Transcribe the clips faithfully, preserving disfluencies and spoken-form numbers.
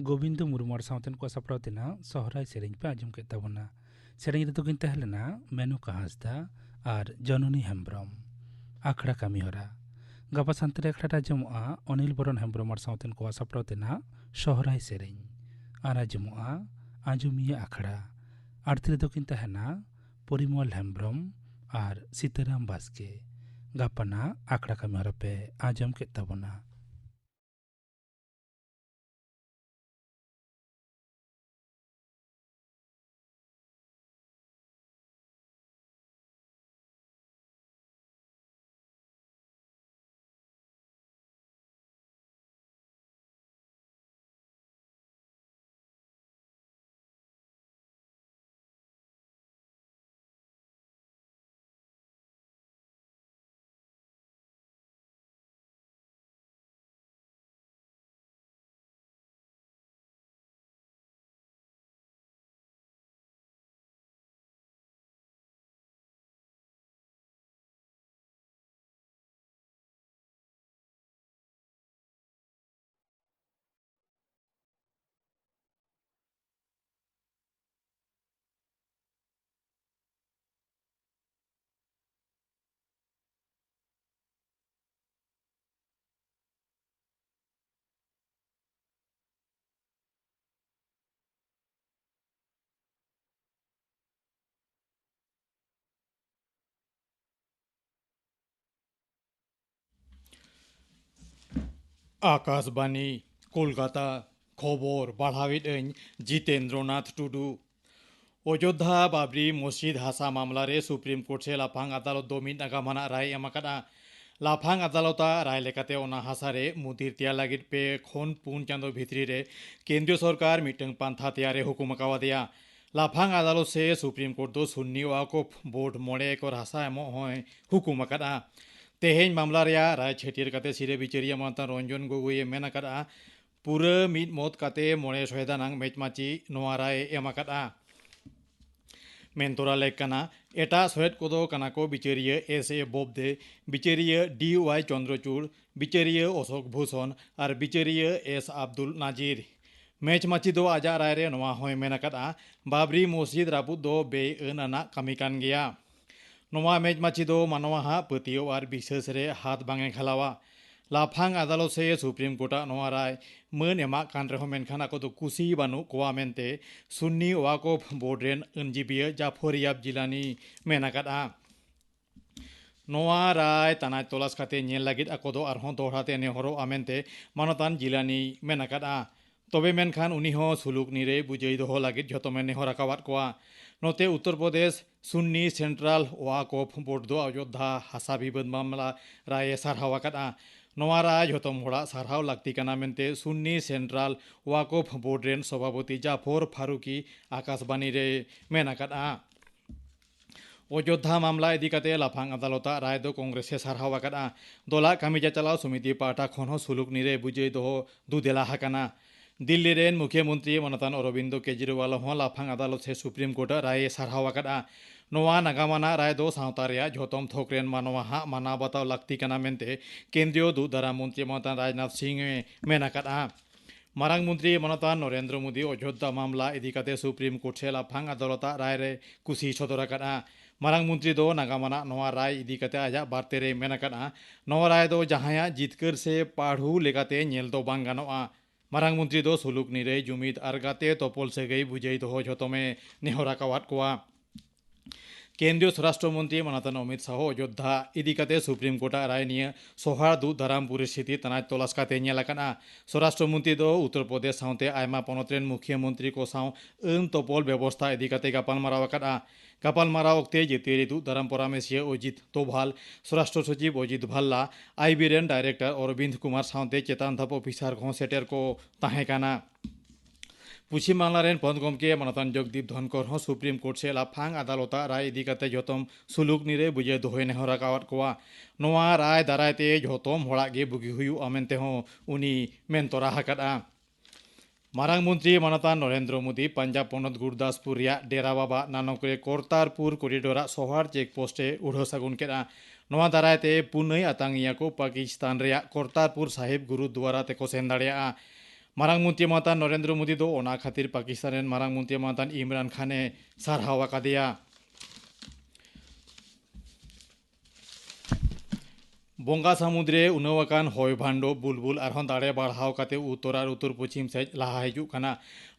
ᱜᱳᱵᱤᱱᱫᱚ ᱢᱩᱨᱢᱩ ᱟᱨ ᱥᱟᱶᱛᱮᱱ ᱠᱚᱣᱟᱜ ᱥᱟᱯᱲᱟᱣ ᱛᱮᱱᱟᱜ ᱥᱚᱦᱨᱟᱭ ᱥᱮᱨᱮᱧ ᱯᱮ ᱟᱸᱡᱚᱢ ᱠᱮᱫ ᱛᱟᱵᱚᱱᱟ᱾ ᱥᱮᱨᱮᱧ ᱨᱮᱫᱚ ᱠᱤᱱ ᱛᱟᱦᱮᱸ ᱞᱮᱱᱟ ᱢᱮᱱᱚᱠᱟ ᱦᱟᱸᱥᱫᱟ ᱟᱨ ᱡᱚᱱᱚᱱᱤ ᱦᱮᱢᱵᱽᱨᱚᱢ᱾ ᱟᱠᱷᱲᱟ ᱠᱟᱹᱢᱤ ᱦᱚᱨᱟ᱾ ᱜᱟᱯᱟ ᱥᱟᱱᱛᱟᱲᱤ ᱟᱠᱷᱲᱟ ᱨᱮ ᱟᱸᱡᱚᱢᱚᱜᱼᱟ ᱚᱱᱤᱞ ᱵᱚᱨᱚᱱ ᱦᱮᱢᱵᱽᱨᱚᱢ ᱟᱨ ᱥᱟᱶᱛᱮᱱ ᱠᱚᱣᱟᱜ ᱥᱟᱯᱲᱟᱣ ᱛᱮᱱᱟᱜ ᱥᱚᱦᱨᱟᱭ ᱥᱮᱨᱮᱧ᱾ ᱟᱨ ᱟᱸᱡᱚᱢᱚᱜᱼᱟ ᱟᱸᱡᱚᱢᱤᱭᱟᱹ ᱟᱠᱷᱲᱟ᱾ ᱟᱲᱛᱤ ᱨᱮᱫᱚ ᱠᱤᱱ ᱛᱟᱦᱮᱱᱟ ᱯᱚᱨᱤᱢᱚᱞ ᱦᱮᱢᱵᱽᱨᱚᱢ ᱟᱨ ᱥᱤᱛᱟᱹᱨᱟᱢ ᱵᱟᱥᱠᱮ᱾ ᱜᱟᱯᱟᱱᱟᱜ ᱟᱠᱷᱲᱟ ᱠᱟᱹᱢᱤ ᱦᱚᱨᱟ ᱯᱮ ᱟᱸᱡᱚᱢ ᱠᱮᱫ ᱛᱟᱵᱚᱱᱟ᱾ ᱟᱠᱟᱥᱵᱟᱱᱤ, ᱠᱳᱞᱠᱟᱛᱟ᱾ ᱠᱷᱚᱵᱚᱨ ᱯᱟᱲᱦᱟᱣᱮᱫ ᱟᱹᱧ ᱡᱤᱛᱮᱱᱫᱨᱚᱱᱟᱛᱷ ᱴᱩᱰᱩ᱾ ᱚᱡᱳᱫᱽᱫᱷᱟ ᱵᱟᱵᱨᱤ ᱢᱚᱥᱡᱤᱫ ᱦᱟᱥᱟ ᱢᱟᱢᱞᱟ ᱨᱮ ᱥᱩᱯᱨᱤᱢ ᱠᱳᱨᱴ ᱥᱮ ᱞᱟᱯᱷᱟᱝ ᱟᱫᱟᱞᱚᱛ ᱫᱚ ᱢᱤᱫ ᱱᱟᱜᱟᱢ ᱟᱱᱟᱜ ᱨᱟᱭ ᱮ ᱮᱢ ᱟᱠᱟᱫᱼᱟ᱾ ᱞᱟᱯᱷᱟᱝ ᱟᱫᱟᱞᱚᱛᱟᱜ ᱨᱟᱭ ᱞᱮᱠᱟᱛᱮ, ᱚᱱᱟ ᱦᱟᱥᱟ ᱨᱮ ᱢᱩᱫᱤᱨ ᱛᱮᱭᱟᱨ ᱞᱟᱹᱜᱤᱫ ᱯᱮ ᱠᱷᱚᱱ ᱯᱩᱱ ᱪᱟᱸᱫᱚ ᱵᱷᱤᱛᱨᱤ ᱨᱮ ᱠᱮᱱᱫᱨᱤᱭᱚ ᱥᱚᱨᱠᱟᱨ ᱢᱤᱫᱴᱟᱝ ᱯᱟᱱᱛᱷᱟ ᱛᱮᱭᱟᱨ ᱮ ᱦᱩᱠᱩᱢ ᱟᱠᱟᱣᱟᱫᱮᱭᱟ᱾ ᱞᱟᱯᱷᱟᱝ ᱟᱫᱟᱞᱚᱛ ᱥᱮ ᱥᱩᱯᱨᱤᱢ ᱠᱳᱨᱴ ᱫᱚ ᱥᱩᱱᱱᱤ ᱣᱟᱠᱚᱯᱷ ᱵᱳᱨᱰ ᱢᱚᱬᱮ ᱮᱠᱚᱨ ᱦᱟᱥᱟ ᱮᱢᱚᱜ ᱦᱚᱸᱭ ᱦᱩᱠᱩᱢ ᱟᱠᱟᱫᱼᱟ᱾ ᱛᱮᱦᱮᱧ ᱢᱟᱢᱞᱟ ᱨᱮᱭᱟᱜ ᱨᱟᱭ ᱪᱷᱟᱹᱴᱭᱟᱹᱨ ᱠᱟᱛᱮ ᱥᱤᱨᱟᱹ ᱵᱤᱪᱟᱹᱨᱤᱭᱟᱹ ᱢᱟᱱᱚᱛᱟᱱ ᱨᱚᱧᱡᱚᱱ ᱜᱚᱜᱚᱭ ᱮ ᱢᱮᱱ ᱟᱠᱟᱫᱼᱟ, ᱯᱩᱨᱟᱹ ᱢᱤᱫ ᱢᱚᱛ ᱠᱟᱛᱮ ᱢᱚᱬᱮ ᱥᱚᱭᱫᱟ ᱱᱟᱝ ᱢᱮᱪᱢᱟᱪᱤ ᱱᱚᱣᱟ ᱨᱟᱭ ᱮ ᱮᱢ ᱟᱠᱟᱫᱼᱟ᱾ ᱢᱮᱱ ᱛᱚᱨᱟ ᱞᱮᱠ ᱠᱟᱱᱟ, ᱮᱴᱟᱜ ᱥᱚᱦᱮᱫ ᱠᱚᱫᱚ ᱠᱟᱱᱟ ᱠᱚ ᱵᱤᱪᱟᱹᱨᱤᱭᱟᱹ S A ᱵᱳᱵᱫᱮ, ᱵᱤᱪᱟᱹᱨᱤᱭᱟᱹ D Y ᱪᱚᱱᱫᱨᱚᱪᱩᱲ, ᱵᱤᱪᱟᱹᱨᱤᱭᱟᱹ Ashok Bhushan R ᱵᱤᱪᱟᱹᱨᱤᱭᱟᱹ S Abdul Nazir. Match ᱢᱟᱹᱪᱷᱤ ᱫᱚ ᱟᱡᱟᱜ ᱨᱟᱭ ᱨᱮ ᱱᱚᱣᱟ ᱦᱚᱸᱭ ᱢᱮᱱ ᱟᱠᱟᱫᱼᱟ, ᱵᱟᱵᱨᱤ ᱢᱚᱥᱡᱤᱫ ᱨᱟᱹᱯᱩᱫ ᱫᱚ ᱵᱮᱼᱟᱹᱱ ᱟᱱᱟᱜ ᱠᱟᱹᱢᱤ ᱠᱟᱱ ᱜᱮᱭᱟ᱾ ᱱᱚᱣᱟ ᱢᱮᱪ ᱢᱟᱹᱪᱷᱤ ᱫᱚ ᱢᱟᱱᱣᱟ ᱦᱟᱜ ᱯᱟᱹᱛᱭᱟᱹᱣ ᱟᱨ ᱵᱤᱥᱥᱟᱹᱥ ᱨᱮ ᱦᱟᱛ ᱵᱟᱝ ᱮ ᱜᱷᱟᱞᱟᱣᱟ᱾ ᱞᱟᱯᱷᱟᱝ ᱟᱫᱟᱞᱚᱛ ᱥᱮ ᱥᱩᱯᱨᱤᱢ ᱠᱳᱨᱴᱟᱜ ᱱᱚᱣᱟ ᱨᱟᱭ ᱢᱟᱹᱱ ᱮᱢᱟᱜ ᱠᱟᱱ ᱨᱮᱦᱚᱸ, ᱢᱮᱱᱠᱷᱟᱱ ᱟᱠᱚ ᱫᱚ ᱠᱩᱥᱤ ᱵᱟᱹᱱᱩᱜ ᱠᱚᱣᱟ ᱢᱮᱱᱛᱮ ᱥᱩᱱᱱᱤ ᱣᱟᱠᱚᱯ ᱵᱳᱨᱰ ᱨᱮᱱ ᱟᱹᱱᱡᱤᱵᱤᱭᱟᱹ ᱡᱟᱯᱷᱚᱨ ᱭᱟᱵ ᱡᱤᱞᱟᱱᱤ ᱢᱮᱱ ᱟᱠᱟᱫᱼᱟ᱾ ᱱᱚᱣᱟ ᱨᱟᱭ ᱛᱟᱱᱟᱪ ᱛᱚᱞᱟᱥ ᱠᱟᱛᱮ ᱧᱮᱞ ᱞᱟᱹᱜᱤᱫ ᱟᱠᱚ ᱫᱚ ᱟᱨᱦᱚᱸ ᱫᱚᱦᱲᱟ ᱛᱮ ᱱᱮᱦᱚᱨᱚᱜᱼᱟ ᱢᱮᱱᱛᱮ ᱢᱟᱱᱚᱛᱟᱱ ᱡᱤᱞᱟᱱᱤ ᱢᱮᱱ ᱟᱠᱟᱫᱼᱟ᱾ ᱛᱚᱵᱮ ᱢᱮᱱᱠᱷᱟᱱ ᱩᱱᱤ ᱦᱚᱸ ᱥᱩᱞᱩᱠ ᱱᱤᱨᱟᱹᱭ ᱵᱩᱡᱟᱹᱭ ᱫᱚᱦᱚ ᱞᱟᱹᱜᱤᱫ ᱡᱷᱚᱛᱚᱢᱮ ᱱᱮᱦᱚᱨ ᱟᱠᱟᱣᱟᱫ ᱠᱚᱣᱟ᱾ ᱱᱚᱛᱮ ᱩᱛᱛᱚᱨ ᱯᱨᱚᱫᱮᱥ ᱥᱩᱱᱱᱤ ᱥᱮᱱᱴᱨᱟᱞ ᱣᱟᱠᱚᱯᱷ ᱵᱳᱨᱰ ᱫᱚ ᱚᱡᱳᱫᱽᱫᱷᱟ ᱦᱟᱥᱟ ᱵᱤᱵᱟᱹᱫ ᱢᱟᱢᱞᱟ ᱨᱟᱭ ᱮ ᱥᱟᱨᱦᱟᱣ ᱟᱠᱟᱫᱼᱟ᱾ ᱱᱚᱣᱟ ᱨᱟᱭ ᱡᱷᱚᱛᱚᱢ ᱦᱚᱲᱟᱜ ᱥᱟᱨᱦᱟᱣ ᱞᱟᱹᱠᱛᱤ ᱠᱟᱱᱟ ᱢᱮᱱᱛᱮ ᱥᱩᱱᱱᱤ ᱥᱮᱱᱴᱨᱟᱞ ᱣᱟᱠᱚᱯᱷ ᱵᱳᱨᱰ ᱨᱮᱱ ᱥᱚᱵᱷᱟᱯᱚᱛᱤ ᱡᱟᱯᱷᱚᱨ ᱯᱷᱟᱨᱩᱠᱤ ᱟᱠᱟᱥᱵᱟᱱᱤ ᱨᱮᱭ ᱢᱮᱱ ᱟᱠᱟᱫᱼᱟ᱾ ᱚᱡᱳᱫᱽᱫᱷᱟ ᱢᱟᱢᱞᱟ ᱤᱫᱤ ᱠᱟᱛᱮ ᱞᱟᱯᱷᱟᱝ ᱟᱫᱟᱞᱚᱛᱟᱜ ᱨᱟᱭ ᱫᱚ ᱠᱚᱝᱜᱨᱮᱥ ᱮ ᱥᱟᱨᱦᱟᱣ ᱟᱠᱟᱫᱼᱟ᱾ ᱫᱚᱞᱟᱜ ᱠᱟᱹᱢᱤ ᱪᱟᱪᱟᱞᱟᱣ ᱥᱚᱢᱤᱛᱤ ᱯᱟᱦᱴᱟ ᱠᱷᱚᱱ ᱦᱚᱸ ᱥᱩᱞᱩᱠ ᱱᱤᱨᱟᱹᱭ ᱵᱩᱡᱟᱹᱭ ᱫᱚᱦᱚ ᱫᱩᱫᱮᱞᱟ ᱟᱠᱟᱱᱟ᱾ ᱫᱤᱞᱞᱤ ᱨᱮᱱ ᱢᱩᱠᱷᱭᱟᱹ ᱢᱚᱱᱛᱨᱤ ᱢᱟᱱᱚᱛᱟᱱ ᱚᱨᱚᱵᱤᱱᱫᱚ ᱠᱮᱡᱨᱤᱣᱟᱞ ᱦᱚᱸ ᱞᱟᱯᱷᱟᱝ ᱟᱫᱟᱞᱚᱛ ᱥᱮ ᱥᱩᱯᱨᱤᱢ ᱠᱳᱨᱴ ᱟᱜ ᱨᱟᱭ ᱮ ᱥᱟᱨᱦᱟᱣ ᱟᱠᱟᱫᱼᱟ᱾ ᱱᱚᱣᱟ ᱱᱟᱜᱟᱢ ᱟᱱᱟᱜ ᱨᱟᱭ ᱫᱚ ᱥᱟᱶᱛᱟ ᱨᱮᱭᱟᱜ ᱡᱷᱚᱛᱚᱢ ᱛᱷᱚᱠ ᱨᱮᱱ ᱢᱟᱱᱣᱟ ᱦᱟᱜ ᱢᱟᱱᱟᱣ ᱵᱟᱛᱟᱣ ᱞᱟᱹᱠᱛᱤ ᱠᱟᱱᱟ ᱢᱮᱱᱛᱮ ᱠᱮᱱᱫᱨᱤᱭᱚ ᱫᱩᱜ ᱫᱟᱨᱟᱢ ᱢᱚᱱᱛᱨᱤ ᱢᱟᱱᱚᱛᱟᱱ ᱨᱟᱡᱽᱱᱟᱛᱷ ᱥᱤᱝ ᱮ ᱢᱮᱱ ᱟᱠᱟᱫᱼᱟ᱾ ᱢᱟᱨᱟᱝ ᱢᱚᱱᱛᱨᱤ ᱢᱟᱱᱚᱛᱟᱱ ᱱᱚᱨᱮᱱᱫᱨᱚ ᱢᱳᱫᱤ ᱚᱡᱳᱫᱽᱫᱷᱟ ᱢᱟᱢᱞᱟ ᱤᱫᱤ ᱠᱟᱛᱮ ᱥᱩᱯᱨᱤᱢ ᱠᱳᱨᱴ ᱥᱮ ᱞᱟᱯᱷᱟᱝ ᱟᱫᱟᱞᱚᱛᱟᱜ ᱨᱟᱭ ᱨᱮ ᱠᱩᱥᱤ ᱥᱚᱫᱚᱨ ᱟᱠᱟᱫᱼᱟ᱾ ᱢᱟᱨᱟᱝ ᱢᱚᱱᱛᱨᱤ ᱫᱚ ᱱᱟᱜᱟᱢ ᱟᱱᱟᱜ ᱱᱚᱣᱟ ᱨᱟᱭ ᱤᱫᱤ ᱠᱟᱛᱮ ᱟᱡᱟᱜ ᱵᱟᱨᱛᱮ ᱨᱮᱭ ᱢᱮᱱ ᱟᱠᱟᱫᱼᱟ, ᱱᱚᱣᱟ ᱨᱟᱭ ᱫᱚ ᱡᱟᱦᱟᱸᱭᱟᱜ ᱡᱤᱛᱠᱟᱹᱨ ᱥᱮ ᱯᱟᱹᱲᱦᱩ ᱞᱮᱠᱟᱛᱮ ᱧᱮᱞ ᱫᱚ ᱵᱟᱝ ᱜᱟᱱᱚᱜᱼᱟ᱾ ᱢᱟᱨᱟᱝ ᱢᱚᱱᱛᱨᱤ ᱫᱚ ᱥᱩᱞᱩᱠ ᱱᱤᱨᱟᱹᱭ ᱡᱩᱢᱤᱫ ᱟᱨ ᱜᱟᱛᱮ ᱛᱚᱯᱚᱞ ᱥᱟᱹᱜᱟᱹᱭ ᱵᱩᱡᱟᱹᱭ ᱫᱚᱦᱚ ᱡᱷᱚᱛᱚᱢᱮ ᱱᱮᱦᱚᱨ ᱟᱠᱟᱣᱟᱫ ᱠᱚᱣᱟ᱾ ᱠᱮᱱᱫᱨᱤᱭᱚ ᱥᱚᱨᱟᱥᱴᱨᱚ ᱢᱚᱱᱛᱨᱤ ᱢᱟᱱᱚᱛᱟᱱ ᱚᱢᱤᱛ ᱥᱟᱦᱚ ᱚᱡᱳᱫᱽᱫᱷᱟ ᱤᱫᱤ ᱠᱟᱛᱮ ᱥᱩᱯᱨᱤᱢ ᱠᱳᱨᱴ ᱟᱜ ᱨᱟᱭ ᱱᱤᱭᱟᱹ ᱥᱚᱦᱟᱨ ᱫᱩᱜ ᱫᱟᱨᱟᱢ ᱯᱚᱨᱤᱥᱛᱷᱤᱛᱤ ᱛᱟᱱᱟᱪ ᱛᱚᱞᱟᱥ ᱠᱟᱛᱮ ᱧᱮᱞ ᱟᱠᱟᱱᱟ᱾ ᱥᱚᱨᱟᱥᱴᱨᱚ ᱢᱚᱱᱛᱨᱤ ᱫᱚ ᱩᱛᱛᱚᱨ ᱯᱨᱚᱫᱮᱥ ᱥᱟᱶᱛᱮ ᱟᱭᱢᱟ ᱯᱚᱱᱚᱛ ᱨᱮᱱ ᱢᱩᱠᱷᱭᱟᱹ ᱢᱚᱱᱛᱨᱤ ᱠᱚ ᱥᱟᱶ ᱟᱹᱱ ᱛᱚᱯᱚᱞ ᱵᱮᱵᱚᱥᱛᱷᱟ ᱤᱫᱤ ᱠᱟᱛᱮ ᱜᱟᱯᱟᱞ ᱢᱟᱨᱟᱣ ᱟᱠᱟᱫᱼᱟ᱾ ᱜᱟᱯᱟᱞ ᱢᱟᱨᱟᱣ ᱚᱠᱛᱮ ᱡᱟᱹᱛᱤᱭᱟᱹᱨᱤ ᱫᱩᱜ ᱫᱟᱨᱟᱢ ᱯᱚᱨᱟᱢᱮᱥᱤᱭᱟᱹ ᱚᱡᱤᱛ ᱫᱳᱵᱷᱟᱞ, ᱥᱚᱨᱟᱥᱴᱨᱚ ᱥᱚᱪᱤᱵ ᱚᱡᱤᱛ ᱵᱷᱟᱞᱞᱟ, ᱟᱭ ᱵᱤ ᱨᱮᱱ ᱰᱟᱭᱨᱮᱠᱴᱚᱨ ᱚᱨᱚᱵᱤᱱᱫ ᱠᱩᱢᱟᱨ ᱥᱟᱶᱛᱮ ᱪᱮᱛᱟᱱ ᱫᱷᱟᱯ ᱚᱯᱷᱤᱥᱟᱨ ᱠᱚᱦᱚᱸ ᱥᱮᱴᱮᱨ ᱠᱚ ᱛᱟᱦᱮᱸ ᱠᱟᱱᱟ᱾ ᱯᱚᱪᱷᱤᱢ ᱵᱟᱝᱞᱟ ᱨᱮᱱ ᱯᱚᱱᱚᱛ ᱜᱚᱢᱠᱮ ᱢᱟᱱᱚᱛᱟᱱ ᱡᱚᱜᱽᱫᱤᱯ ᱫᱷᱚᱱᱠᱚᱨ ᱦᱚᱸ ᱥᱩᱯᱨᱤᱢ ᱠᱳᱨᱴ ᱥᱮ ᱞᱟᱯᱷᱟᱝ ᱟᱫᱟᱞᱚᱛᱟᱜ ᱨᱟᱭ ᱤᱫᱤ ᱠᱟᱛᱮ ᱡᱚᱛᱚᱢ ᱥᱩᱞᱩᱠ ᱱᱤᱨᱟᱹᱭ ᱵᱩᱡᱷᱟᱹᱣ ᱫᱚᱦᱚᱭ ᱱᱮᱦᱚᱨ ᱟᱠᱟᱣᱟᱫ ᱠᱚᱣᱟ᱾ ᱱᱚᱣᱟ ᱨᱟᱭ ᱫᱟᱨᱟᱭ ᱛᱮ ᱡᱚᱛᱚᱢ ᱦᱚᱲᱟᱜ ᱜᱮ ᱵᱩᱜᱤ ᱦᱩᱭᱩᱜᱼᱟ ᱢᱮᱱᱛᱮ ᱦᱚᱸ ᱩᱱᱤ ᱢᱮᱱ ᱛᱚᱨᱟ ᱟᱠᱟᱫᱼᱟ᱾ ᱢᱟᱨᱟᱝ ᱢᱚᱱᱛᱨᱤ ᱢᱟᱱᱚᱛᱟᱱ ᱱᱚᱨᱮᱱᱫᱨᱚ ᱢᱳᱫᱤ ᱯᱟᱧᱡᱟᱵᱽ ᱯᱚᱱᱚᱛ ᱜᱩᱨᱫᱟᱥᱯᱩᱨ ᱨᱮᱭᱟᱜ ᱰᱮᱨᱟ ᱵᱟᱵᱟ ᱱᱟᱱᱚᱠ ᱨᱮ ᱠᱚᱨᱛᱟᱨᱯᱩᱨ ᱠᱚᱨᱤᱰᱚᱨᱟᱜ ᱥᱚᱦᱟᱨ ᱪᱮᱠ ᱯᱳᱥᱴ ᱮ ᱩᱰᱷᱟᱹᱣ ᱥᱟᱹᱜᱩᱱ ᱠᱮᱫᱼᱟ᱾ ᱱᱚᱣᱟ ᱫᱟᱨᱟᱭ ᱛᱮ ᱯᱩᱱᱟᱹᱭ ᱟᱛᱟᱝᱤᱭᱟᱹ ᱠᱚ ᱯᱟᱠᱤᱥᱛᱟᱱ ᱨᱮᱭᱟᱜ ᱠᱚᱨᱛᱟᱨᱯᱩᱨ ᱥᱟᱦᱤᱵᱽ ᱜᱩᱨᱩᱫᱩᱣᱟᱨᱟ ᱛᱮᱠᱚ ᱥᱮᱱ ᱫᱟᱲᱮᱭᱟᱜᱼᱟ᱾ ᱢᱟᱨᱟᱝ ᱢᱚᱱᱛᱨᱤ ᱢᱟᱱᱛᱟᱱ ᱱᱚᱨᱮᱱᱫᱨᱚ ᱢᱳᱫᱤ ᱫᱚ ᱚᱱᱟ ᱠᱷᱟᱹᱛᱤᱨ ᱯᱟᱠᱤᱥᱛᱟᱱ ᱨᱮᱱ ᱢᱟᱨᱟᱝ ᱢᱚᱱᱛᱨᱤ ᱢᱟᱱᱛᱟᱱ ᱤᱢᱨᱟᱱ ᱠᱷᱟᱱᱮ ᱥᱟᱨᱦᱟᱣ ᱟᱠᱟᱫᱮᱭᱟ᱾ ᱵᱚᱸᱜᱟ ᱥᱟᱹᱢᱩᱫᱽ ᱨᱮ ᱩᱱᱟᱹᱣ ᱟᱠᱟᱱ ᱦᱚᱭ ᱵᱷᱟᱱᱰᱚ ᱵᱩᱞᱵᱩᱞ ᱟᱨᱦᱚᱸ ᱫᱟᱲᱮ ᱵᱟᱲᱦᱟᱣ ᱠᱟᱛᱮ ᱩᱛᱛᱚᱨ ᱟᱨ ᱩᱛᱛᱚᱨ ᱯᱚᱪᱷᱤᱢ ᱥᱮᱫ ᱞᱟᱦᱟ ᱦᱤᱡᱩᱜ ᱠᱟᱱᱟ᱾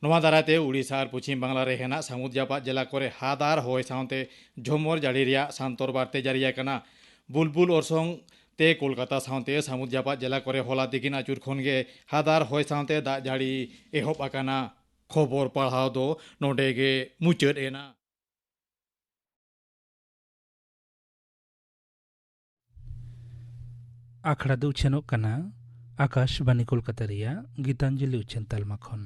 ᱱᱚᱣᱟ ᱫᱟᱨᱟᱭ ᱛᱮ ᱩᱰᱤᱥᱟ ᱟᱨ ᱯᱚᱪᱷᱤᱢ ᱵᱟᱝᱞᱟ ᱨᱮ ᱦᱮᱱᱟᱜ ᱥᱟᱹᱢᱩᱫᱽ ᱡᱟᱯᱟᱜ ᱡᱮᱞᱟ ᱠᱚᱨᱮ ᱦᱟᱫ ᱟᱨ ᱦᱚᱭ ᱥᱟᱶᱛᱮ ᱡᱷᱚᱢᱚᱨ ᱡᱟᱹᱲᱤ ᱨᱮᱭᱟᱜ ᱥᱟᱱᱛᱚᱨ ᱵᱟᱨᱛᱮ ᱡᱟᱹᱨᱤ ᱟᱠᱟᱱᱟ᱾ ᱵᱩᱞᱵᱩᱞ ᱚᱨᱥᱚᱝ ᱛᱮ ᱠᱳᱞᱠᱟᱛᱟ ᱥᱟᱶᱛᱮ ᱥᱟᱹᱢᱩᱫᱽ ᱡᱟᱯᱟᱜ ᱡᱮᱞᱟ ᱠᱚᱨᱮ ᱦᱚᱞᱟ ᱛᱤᱠᱤᱱ ᱟᱹᱪᱩᱨ ᱠᱷᱚᱱ ᱜᱮ ᱦᱟᱫ ᱟᱨ ᱦᱚᱭ ᱥᱟᱶᱛᱮ ᱫᱟᱜ ᱡᱟᱹᱲᱤ ᱮᱦᱚᱵ ᱟᱠᱟᱱᱟ᱾ ᱠᱷᱚᱵᱚᱨ ᱯᱟᱲᱦᱟᱣ ᱫᱚ ᱱᱚᱰᱮ ᱜᱮ ᱢᱩᱪᱟᱹᱫ ᱮᱱᱟ᱾ ᱟᱠᱷᱲᱟ ᱫᱚ ᱩᱪᱷᱟᱹᱱᱚᱜ ᱠᱟᱱᱟ ᱟᱠᱟᱥᱵᱟᱱᱤ ᱠᱳᱞᱠᱟᱛᱟ ᱨᱮᱭᱟᱜ ᱜᱤᱛᱟᱧᱡᱚᱞᱤ ᱩᱪᱷᱟᱹᱱ ᱛᱟᱞᱢᱟ ᱠᱷᱚᱱ᱾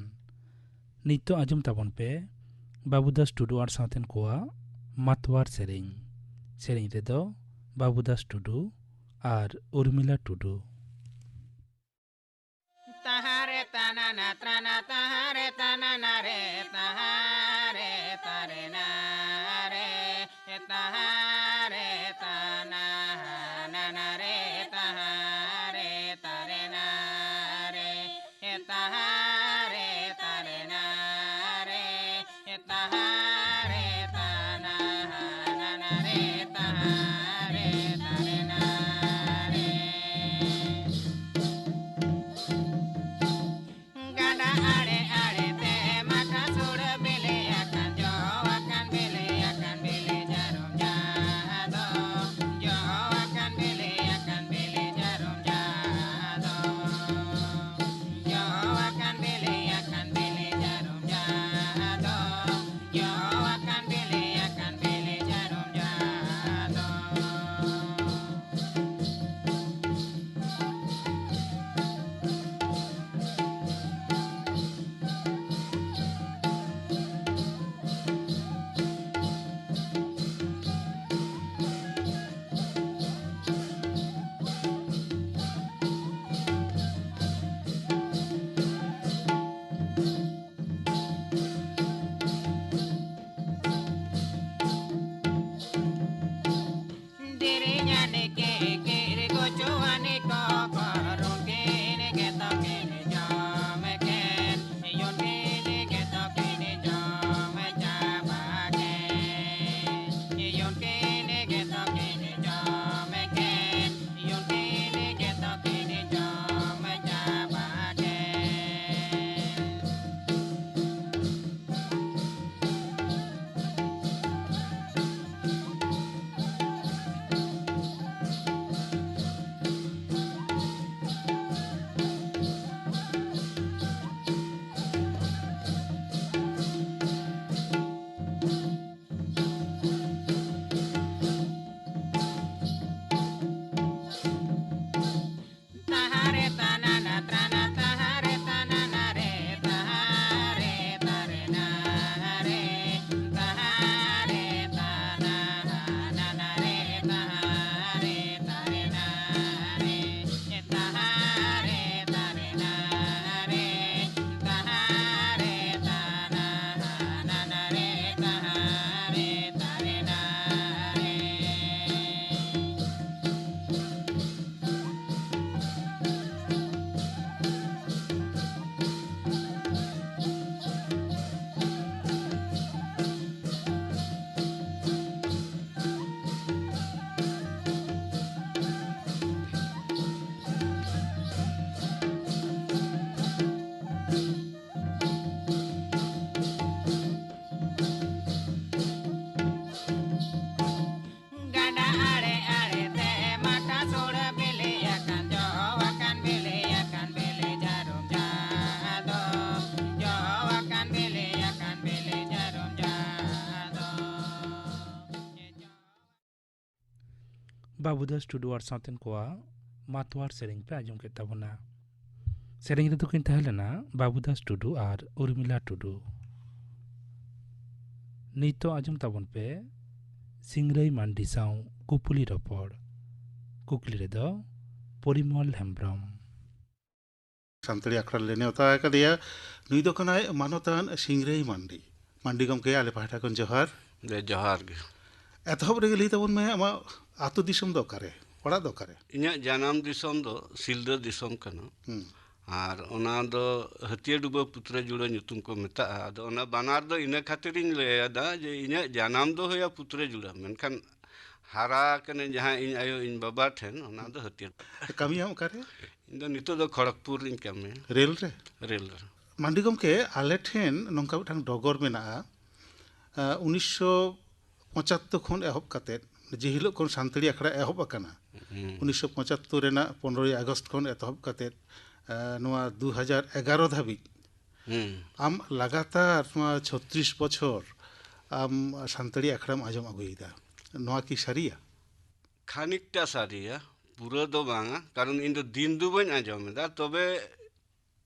ᱱᱤᱛᱚᱜ ᱟᱸᱡᱚᱢ ᱛᱟᱵᱚᱱ ᱯᱮ ᱵᱟᱹᱵᱩᱫᱟᱥ ᱴᱩᱰᱩ ᱟᱨ ᱥᱟᱶᱛᱮᱱ ᱠᱚᱣᱟᱜ ᱢᱟᱛᱣᱟᱨ ᱥᱮᱨᱮᱧ᱾ ᱥᱮᱨᱮᱧ ᱨᱮᱫᱚ ᱵᱟᱹᱵᱩᱫᱟᱥ ᱴᱩᱰᱩ ᱟᱨ ᱩᱨᱢᱤᱞᱟ ᱴᱩᱰᱩ᱾ ᱛᱟᱦᱟᱨᱮ ᱛᱟᱱᱟᱱᱟ ᱛᱨᱟᱱᱟ ᱛᱟᱦᱟᱨᱮ ᱛᱟᱱᱟᱱᱟ ᱨᱮ ᱛᱟᱦᱟᱨᱮ ᱛᱟᱨᱮ ᱱᱟᱨᱮ ᱛᱟᱦᱟᱨᱮ ᱛᱟᱱᱟ ᱱᱟᱱᱟ ᱨᱮ ᱛᱟᱦᱟᱨᱮ ᱛᱟᱨᱮ ᱱᱟᱨᱮ ᱛᱟᱦᱟᱨᱮ ᱛᱟᱨᱮ ᱱᱟᱨᱮ ᱛᱟᱦᱟᱨᱮ ᱛᱟᱱᱟ ᱱᱟᱱᱟ ᱨᱮ ᱛᱟᱦᱟᱨᱮ ᱛᱟᱨᱮ ᱱᱟᱨᱮ᱾ ᱜᱟᱰᱟ ᱟᱲᱮ ᱟᱲᱮ ᱛᱮ ᱢᱟᱴᱷᱟ ᱥᱩᱲᱟᱹ ᱵᱤᱞᱤ ᱟᱠᱟᱱ, ᱡᱚ ᱟᱠᱟᱱ ᱵᱤᱞᱤ ᱟᱠᱟᱱ ᱵᱤᱞᱤ ᱡᱟᱹᱨᱩᱢ ᱡᱟᱦᱟᱸ ᱫᱚ, ᱡᱚ ᱟᱠᱟᱱ ᱵᱤᱞᱤ ᱟᱠᱟᱱ ᱵᱤᱞᱤ ᱡᱟᱹᱨᱩᱢ ᱡᱟᱦᱟᱸ ᱫᱚ, ᱡᱚ ᱟᱠᱟᱱ ᱵᱤᱞᱤ ᱟᱠᱟᱱ ᱵᱤᱞᱤ ᱡᱟᱹᱨᱩᱢ ᱡᱟᱦᱟᱸ ᱫᱚ, ᱡᱚ ᱟᱠᱟᱱ ᱵᱤᱞᱤ ᱟᱠᱟᱱ ᱵᱤᱞᱤ ᱡᱟᱹᱨᱩᱢ ᱡᱟᱦᱟᱸ ᱫᱚ᱾ ᱫᱮᱨᱮᱧᱟᱱᱤ ᱠᱤᱨ ᱜᱚᱪᱚᱣᱟᱱᱤ ᱠᱚ ᱠᱚᱨᱚᱢ ᱠᱤᱱ ᱜᱮᱛᱚ ᱠᱤᱱ ᱡᱚᱢ ᱛᱚᱲᱟ ᱵᱤᱞᱤ ᱟᱠᱟᱱ, ᱡᱚ ᱟᱠᱟᱱ, ᱵᱤᱞᱤ ᱟᱠᱟᱱ, ᱵᱤᱞᱤ ᱡᱟᱹᱨᱩᱢ ᱡᱟᱦᱟᱸ ᱫᱚ᱾ ᱡᱚ ᱟᱠᱟᱱ, ᱵᱤᱞᱤ ᱟᱠᱟᱱ, ᱵᱤᱞᱤ ᱡᱟᱹᱨᱩᱢ ᱡᱟᱦᱟᱸ ᱫᱚ᱾ ᱵᱟᱹᱵᱩᱫᱟᱥ ᱴᱩᱰᱩ ᱟᱨ ᱥᱟᱶᱛᱮᱱ ᱠᱚᱣᱟᱜ ᱢᱟᱛᱣᱟᱨ ᱥᱮᱨᱮᱧ ᱯᱮ ᱟᱸᱡᱚᱢ ᱠᱮᱫ ᱛᱟᱵᱚᱱᱟ᱾ ᱥᱮᱨᱮᱧ ᱨᱮᱫᱚ ᱠᱤᱱ ᱛᱟᱦᱮᱸ ᱞᱮᱱᱟ ᱵᱟᱹᱵᱩᱫᱟᱥ ᱴᱩᱰᱩ ᱟᱨ ᱩᱨᱢᱤᱞᱟ ᱴᱩᱰᱩ᱾ ᱱᱤᱛᱚᱜ ᱟᱸᱡᱚᱢ ᱛᱟᱵᱚᱱ ᱯᱮ ᱥᱤᱝᱨᱟᱹᱭ ᱢᱟᱱᱰᱤ ᱥᱟᱶ ᱠᱩᱯᱩᱞᱤ ᱨᱚᱯᱚᱲ᱾ ᱠᱩᱠᱞᱤ ᱨᱮᱫᱚ ᱯᱚᱨᱤᱢᱚᱞ ᱦᱮᱢᱵᱽᱨᱚᱢ᱾ ᱥᱟᱱᱛᱟᱲᱤ ᱟᱠᱷᱲᱟ ᱨᱮᱞᱮ ᱱᱮᱣᱛᱟ ᱟᱠᱟᱫᱮᱭᱟ᱾ ᱱᱩᱭ ᱫᱚ ᱠᱟᱱᱟᱭ ᱢᱟᱱᱚᱛᱟᱱ ᱥᱤᱝᱨᱟᱹᱭ ᱢᱟᱱᱰᱤ᱾ ᱢᱟᱱᱰᱤ ᱜᱚᱢᱠᱮ, ᱟᱞᱮ ᱯᱟᱦᱴᱟ ᱠᱷᱚᱱ ᱡᱚᱦᱟᱨ᱾ ᱡᱮ ᱡᱚᱦᱟᱨ ᱜᱮ᱾ ᱮᱛᱚᱦᱚᱵ ᱨᱮᱜᱮ ᱞᱟᱹᱭ ᱛᱟᱵᱚᱱ ᱢᱮ, ᱟᱢᱟᱜ ᱟᱹᱛᱩ ᱫᱤᱥᱚᱢ ᱫᱚ ᱚᱠᱟᱨᱮ, ᱚᱲᱟᱜ ᱫᱚ ᱚᱠᱟᱨᱮ? ᱤᱧᱟᱹᱜ ᱡᱟᱱᱟᱢ ᱫᱤᱥᱚᱢ ᱫᱚ ᱥᱤᱞᱫᱟᱹ ᱫᱤᱥᱚᱢ ᱠᱟᱱᱟ᱾ ᱦᱩᱸ᱾ ᱟᱨ ᱚᱱᱟ ᱫᱚ ᱦᱟᱹᱛᱭᱟᱹ ᱰᱩᱵᱟᱹ ᱯᱩᱛᱨᱟᱹ ᱡᱩᱲᱟᱹ ᱧᱩᱛᱩᱢ ᱠᱚ ᱢᱮᱛᱟᱜᱼᱟ᱾ ᱟᱫᱚ ᱚᱱᱟ ᱵᱟᱱᱟᱨ ᱫᱚ ᱤᱱᱟᱹ ᱠᱷᱟᱹᱛᱤᱨ ᱤᱧ ᱞᱟᱹᱭ ᱮᱫᱟ ᱡᱮ ᱤᱧᱟᱹᱜ ᱡᱟᱱᱟᱢ ᱫᱚ ᱦᱩᱭᱩᱜᱼᱟ ᱯᱩᱛᱨᱟᱹ ᱡᱩᱲᱟᱹ, ᱢᱮᱱᱠᱷᱟᱱ ᱦᱟᱨᱟ ᱠᱟᱹᱱᱟᱹᱧ ᱡᱟᱦᱟᱸ ᱤᱧ ᱟᱭᱳ ᱤᱧ ᱵᱟᱵᱟ ᱴᱷᱮᱱ, ᱚᱱᱟ ᱫᱚ ᱦᱟᱹᱛᱭᱟᱹ᱾ ᱠᱟᱹᱢᱤᱭᱟᱢ ᱚᱠᱟᱨᱮ? ᱤᱧ ᱫᱚ ᱱᱤᱛᱚᱜ ᱫᱚ ᱠᱷᱚᱲᱚᱜᱽᱯᱩᱨ ᱨᱤᱧ ᱠᱟᱹᱢᱤᱭᱟ᱾ ᱨᱮᱞ ᱨᱮ? ᱨᱮᱞ ᱨᱮ᱾ ᱢᱟᱱᱰᱤ ᱜᱚᱢᱠᱮ, ᱟᱞᱮ ᱴᱷᱮᱱ ᱱᱚᱝᱠᱟ ᱢᱤᱫᱴᱟᱝ ᱰᱚᱜᱚᱨ ᱢᱮᱱᱟᱜᱼᱟ᱾ ᱟᱸ, ᱩᱱᱤᱥᱥᱚ ᱯᱚᱸᱪᱟᱛᱛᱳᱨ ᱠᱷᱚᱱ ᱮᱦᱚᱵ ᱠᱟᱛᱮᱫ, ᱡᱮ ᱦᱤᱞᱳᱜ ᱠᱷᱚᱱ ᱥᱟᱱᱛᱟᱲᱤ ᱟᱠᱷᱲᱟ ᱮᱦᱚᱵ ᱟᱠᱟᱱᱟ, ᱦᱩᱸ᱾ ᱩᱱᱤᱥᱥᱚ ᱯᱚᱸᱪᱟᱛᱛᱳᱨ ᱨᱮᱱᱟᱜ ᱯᱚᱱᱨᱚᱭ ᱟᱜᱚᱥᱴ ᱠᱷᱚᱱ ᱮᱛᱚᱦᱚᱵ ᱠᱟᱛᱮᱫ, ᱟᱸ, ᱱᱚᱣᱟ ᱫᱩ ᱦᱟᱡᱟᱨ ᱮᱜᱟᱨᱚ ᱫᱷᱟᱹᱵᱤᱡ ᱦᱩᱸ᱾ ᱟᱢ ᱞᱟᱜᱟᱛᱟᱨ ᱱᱚᱣᱟ ᱪᱷᱚᱛᱨᱤᱥ ᱵᱚᱪᱷᱚᱨ ᱟᱢ ᱥᱟᱱᱛᱟᱲᱤ ᱟᱠᱷᱲᱟᱢ ᱟᱸᱡᱚᱢ ᱟᱹᱜᱩᱭᱮᱫᱟ, ᱱᱚᱣᱟ ᱠᱤ ᱥᱟᱹᱨᱤᱭᱟ? ᱠᱷᱟᱱᱤᱠᱴᱟ ᱥᱟᱹᱨᱤᱭᱟ, ᱯᱩᱨᱟᱹ ᱫᱚ ᱵᱟᱝᱟ, ᱠᱟᱨᱚᱱ ᱤᱧ ᱫᱚ ᱫᱤᱱ ᱫᱚ ᱵᱟᱹᱧ ᱟᱸᱡᱚᱢ ᱮᱫᱟ, ᱛᱚᱵᱮ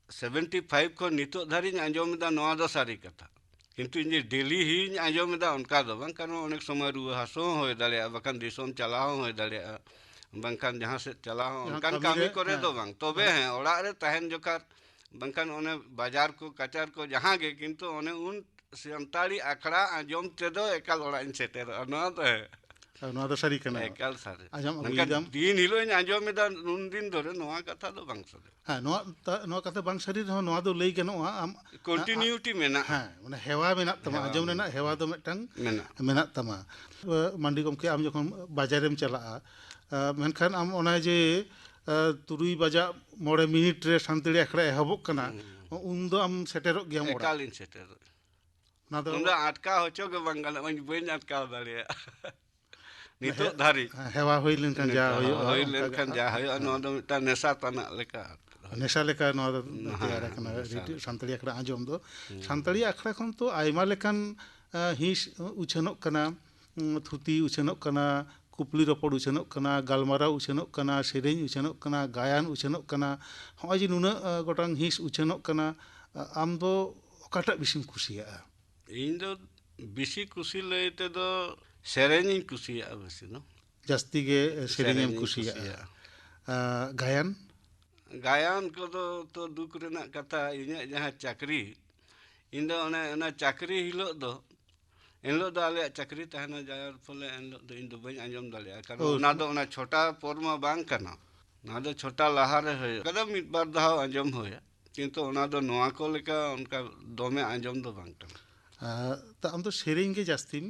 ᱥᱮᱵᱷᱮᱱᱴᱤ ᱯᱷᱟᱭᱤᱵᱷ ᱠᱷᱚᱱ ᱱᱤᱛᱚᱜ ᱫᱷᱟᱹᱨᱤᱡ ᱤᱧ ᱟᱸᱡᱚᱢ ᱮᱫᱟ, ᱱᱚᱣᱟ ᱫᱚ ᱥᱟᱹᱨᱤ ᱠᱟᱛᱷᱟ᱾ ᱠᱤᱱᱛᱩ ᱤᱧ ᱡᱮ ᱰᱮᱞᱤ ᱦᱤᱧ ᱟᱸᱡᱚᱢ ᱮᱫᱟ, ᱚᱱᱠᱟ ᱫᱚ ᱵᱟᱝ, ᱠᱟᱨᱚᱱ ᱚᱱᱮᱠ ᱥᱚᱢᱚᱭ ᱨᱩᱣᱟᱹ ᱦᱟᱹᱥᱩ ᱦᱚᱸ ᱦᱩᱭ ᱫᱟᱲᱮᱭᱟᱜᱼᱟ, ᱵᱟᱠᱷᱟᱱ ᱫᱤᱥᱚᱢ ᱪᱟᱞᱟᱣ ᱦᱚᱸ ᱦᱩᱭ ᱫᱟᱲᱮᱭᱟᱜᱼᱟ, ᱵᱟᱝᱠᱷᱟᱱ ᱡᱟᱦᱟᱸ ᱥᱮᱫ ᱪᱟᱞᱟᱣ ᱦᱚᱸ, ᱡᱟᱦᱟᱸ ᱚᱱᱠᱟᱱ ᱠᱟᱹᱢᱤ ᱠᱟᱹᱢᱤ ᱨᱮ, ᱠᱚᱨᱮ ᱦᱮᱸ᱾ ᱫᱚ ᱵᱟᱝ᱾ ᱛᱚᱵᱮ ᱦᱮᱸ, ᱚᱲᱟᱜ ᱨᱮ ᱛᱟᱦᱮᱱ ᱡᱚᱠᱷᱟᱨ ᱵᱟᱝᱠᱷᱟᱱ ᱚᱱᱮ ᱵᱟᱡᱟᱨ ᱠᱚ ᱠᱟᱪᱟᱨ ᱠᱚ ᱡᱟᱦᱟᱸ ᱜᱮ, ᱠᱤᱱᱛᱩ ᱚᱱᱮ ᱩᱱ ᱥᱟᱱᱛᱟᱲᱤ ᱟᱠᱷᱲᱟ ᱟᱸᱡᱚᱢ ᱛᱮᱫᱚ ᱮᱠᱟᱞ ᱚᱲᱟᱜ ᱤᱧ ᱥᱮᱴᱮᱨᱚᱜᱼᱟ, ᱱᱚᱣᱟ ᱫᱚ ᱦᱮᱸ᱾ ᱟᱨ ᱱᱚᱣᱟ ᱫᱚ ᱥᱟᱹᱨᱤ ᱠᱟᱱᱟ᱾ ᱮᱠᱟᱞ ᱥᱟᱹᱨᱤ᱾ ᱟᱸᱡᱚᱢ ᱢᱮᱱᱠᱷᱟᱱ ᱟᱹᱜᱩᱭᱮᱫᱟᱢ᱾ ᱫᱤᱱ ᱦᱤᱞᱳᱜ ᱤᱧ ᱟᱸᱡᱚᱢ ᱮᱫᱟ, ᱩᱱ ᱫᱤᱱ ᱫᱷᱚᱨᱮ, ᱱᱚᱣᱟ ᱠᱟᱛᱷᱟ ᱫᱚ ᱵᱟᱝ ᱥᱟᱹᱨᱤ᱾ ᱦᱮᱸ, ᱱᱚᱣᱟ ᱛᱟ-, ᱱᱚᱣᱟ ᱠᱟᱛᱷᱟ ᱵᱟᱝ ᱥᱟᱹᱨᱤ ᱨᱮᱦᱚᱸ ᱱᱚᱣᱟ ᱫᱚ ᱞᱟᱹᱭ ᱜᱟᱱᱚᱜᱼᱟ, ᱟᱢ ᱠᱚᱱᱴᱤᱱᱤᱭᱩᱴᱤ ᱢᱮᱱᱟᱜᱼᱟ᱾ ᱦᱮᱸ, ᱢᱟᱱᱮ ᱦᱮᱣᱟ ᱢᱮᱱᱟᱜ ᱛᱟᱢᱟ, ᱦᱮᱣᱟ ᱟᱸᱡᱚᱢ ᱢᱮᱱᱟᱜᱼᱟ᱾ ᱨᱮᱱᱟᱜ ᱦᱮᱣᱟ ᱫᱚ ᱢᱤᱫᱴᱟᱝ ᱢᱮᱱᱟᱜᱼᱟ᱾ ᱢᱮᱱᱟᱜ ᱛᱟᱢᱟ᱾ ᱢᱟᱱᱰᱤ ᱜᱚᱢᱠᱮ, ᱟᱢ ᱡᱚᱠᱷᱚᱱ ᱵᱟᱡᱟᱨᱮᱢ ᱪᱟᱞᱟᱜᱼᱟ, ᱟᱸ, ᱢᱮᱱᱠᱷᱟᱱ ᱟᱢ ᱚᱱᱟ ᱡᱮ, ᱟᱸ, ᱛᱩᱨᱩᱭ ᱵᱟᱡᱟᱜ ᱢᱚᱬᱮ ᱢᱤᱱᱤᱴ ᱨᱮ ᱥᱟᱱᱛᱟᱲᱤ ᱟᱠᱷᱲᱟ ᱮᱦᱚᱵᱚᱜ ᱠᱟᱱᱟ, ᱦᱩᱸ᱾ ᱩᱱ ᱫᱚ ᱟᱢ ᱥᱮᱴᱮᱨᱚᱜ ᱜᱮᱭᱟᱢ ᱚᱲᱟᱜ? ᱮᱠᱟᱞᱤᱧ ᱥᱮᱴᱮᱨᱚᱜᱼᱟ᱾ ᱚᱱᱟ ᱫᱚ ᱩᱱ ᱫᱚ ᱟᱴᱠᱟᱣ ᱦᱚᱪᱚ ᱜᱮ ᱵᱟᱝ ᱜᱟᱱᱚᱜᱼᱟ, ᱤᱧ ᱵᱟᱹᱧ ᱟᱴᱠᱟᱣ ᱫᱟᱲᱮᱭᱟᱜᱼᱟ᱾ ᱱᱤᱛᱚᱜ ᱫᱷᱟᱹᱨᱤᱡ᱾ ᱦᱮᱣᱟ ᱦᱩᱭ ᱞᱮᱱᱠᱷᱟᱱ ᱡᱟ ᱱᱤᱛᱚᱜ ᱦᱩᱭᱩᱜᱼᱟ, ᱦᱩᱭ ᱚᱱᱠᱟ ᱜᱮ ᱞᱮᱱᱠᱷᱟᱱ ᱦᱟᱸᱜ᱾ ᱡᱟ ᱦᱩᱭᱩᱜᱼᱟ, ᱱᱚᱣᱟ ᱫᱚ ᱢᱤᱫᱴᱟᱝ ᱱᱮᱥᱟ ᱛᱟᱱᱟᱜ ᱞᱮᱠᱟ᱾ ᱱᱮᱥᱟ ᱞᱮᱠᱟ ᱱᱚᱣᱟ ᱫᱚ ᱦᱮᱸ, ᱛᱮᱭᱟᱨ ᱟᱠᱟᱱᱟ᱾ ᱱᱮᱥᱟ ᱨᱮᱰᱤᱭᱳ ᱞᱮᱠᱟ᱾ ᱥᱟᱱᱛᱟᱲᱤ ᱟᱠᱷᱲᱟ ᱟᱸᱡᱚᱢ ᱫᱚ᱾ ᱦᱩᱸ᱾ ᱥᱟᱱᱛᱟᱲᱤ ᱟᱠᱷᱲᱟ ᱠᱷᱚᱱ ᱛᱚ ᱟᱭᱢᱟ ᱞᱮᱠᱟᱱ, ᱟ, ᱦᱤᱸᱥ ᱩᱪᱷᱟᱹᱱᱚᱜ ᱠᱟᱱᱟ, ᱩᱸ, ᱛᱷᱩᱛᱤ ᱩᱪᱷᱟᱹᱱᱚᱜ ᱠᱟᱱᱟ, ᱠᱩᱠᱞᱤ ᱨᱚᱯᱚᱲ ᱩᱪᱷᱟᱹᱱᱚᱜ ᱠᱟᱱᱟ, ᱜᱟᱞᱢᱟᱨᱟᱣ ᱩᱪᱷᱟᱹᱱᱚᱜ ᱠᱟᱱᱟ, ᱥᱮᱨᱮᱧ ᱩᱪᱷᱟᱹᱱᱚᱜ ᱠᱟᱱᱟ, ᱜᱟᱭᱟᱱ ᱩᱪᱷᱟᱹᱱᱚᱜ ᱠᱟᱱᱟ᱾ ᱦᱚᱸᱜᱼᱚᱭ ᱡᱮ ᱱᱩᱱᱟᱹᱜ, ᱟ, ᱜᱚᱴᱟᱝ ᱦᱤᱸᱥ ᱩᱪᱷᱟᱹᱱᱚᱜ ᱠᱟᱱᱟ, ᱟ, ᱟᱢ ᱫᱚ ᱚᱠᱟᱴᱟᱜ ᱵᱮᱥᱤᱢ ᱠᱩᱥᱤᱭᱟᱜᱼᱟ? ᱤᱧ ᱫᱚ ᱵᱮᱥᱤ ᱠᱩᱥᱤ ᱞᱟᱹᱭ ᱛᱮᱫᱚ ᱥᱮᱨᱮᱧᱤᱧ ᱠᱩᱥᱤᱭᱟᱜᱼᱟ ᱵᱮᱥᱤ ᱫᱚ᱾ ᱡᱟᱹᱥᱛᱤ ᱜᱮ ᱥᱮᱨᱮᱧᱮᱢ ᱥᱮᱨᱮᱧᱤᱧ ᱠᱩᱥᱤᱭᱟᱜᱼᱟ᱾ ᱠᱩᱥᱤᱭᱟᱜᱼᱟ᱾ ᱟ, ᱜᱟᱭᱟᱱ? ᱜᱟᱭᱟᱱ ᱠᱚᱫᱚ ᱛᱚ ᱫᱩᱠ ᱨᱮᱱᱟᱜ ᱠᱟᱛᱷᱟ, ᱤᱧᱟᱹᱜ ᱡᱟᱦᱟᱸ ᱪᱟᱹᱠᱨᱤ, ᱤᱧ ᱫᱚ ᱚᱱᱮ ᱚᱱᱟ ᱪᱟᱹᱠᱨᱤ ᱦᱤᱞᱳᱜ ᱫᱚ, ᱮᱱᱦᱤᱞᱳᱜ ᱫᱚ ᱟᱞᱮᱭᱟᱜ ᱪᱟᱹᱠᱨᱤ ᱛᱟᱦᱮᱱᱟ, ᱡᱟᱨ ᱯᱷᱚᱞᱮ ᱮᱱᱦᱤᱞᱳᱜ ᱫᱚ ᱤᱧ ᱫᱚ ᱵᱟᱹᱧ ᱟᱸᱡᱚᱢ ᱫᱟᱲᱮᱭᱟᱜᱼᱟ, ᱠᱟᱨᱚᱱ ᱚ, ᱚᱱᱟ ᱫᱚ ᱚᱱᱟ ᱪᱷᱚᱴᱟ ᱯᱚᱨ ᱢᱟ ᱵᱟᱝ ᱠᱟᱱᱟ, ᱚᱱᱟ ᱫᱚ ᱪᱷᱚᱴᱟ ᱞᱟᱦᱟᱨᱮ ᱦᱩᱭᱩᱜᱼᱟ, ᱚᱱᱠᱟ ᱫᱚ ᱢᱤᱫ ᱵᱟᱨ ᱫᱷᱟᱣ ᱟᱸᱡᱚᱢ ᱦᱩᱭᱟ, ᱠᱤᱱᱛᱩ ᱚᱱᱟ ᱫᱚ ᱱᱚᱣᱟ ᱠᱚ ᱞᱮᱠᱟ ᱚᱱᱠᱟ ᱫᱚᱢᱮ ᱟᱸᱡᱚᱢ ᱫᱚ ᱵᱟᱝ ᱠᱟᱱᱟ᱾ ᱟ, ᱛᱟ ᱟᱢ ᱫᱚ ᱥᱮᱨᱮᱧ ᱜᱮ ᱡᱟᱹᱥᱛᱤᱢ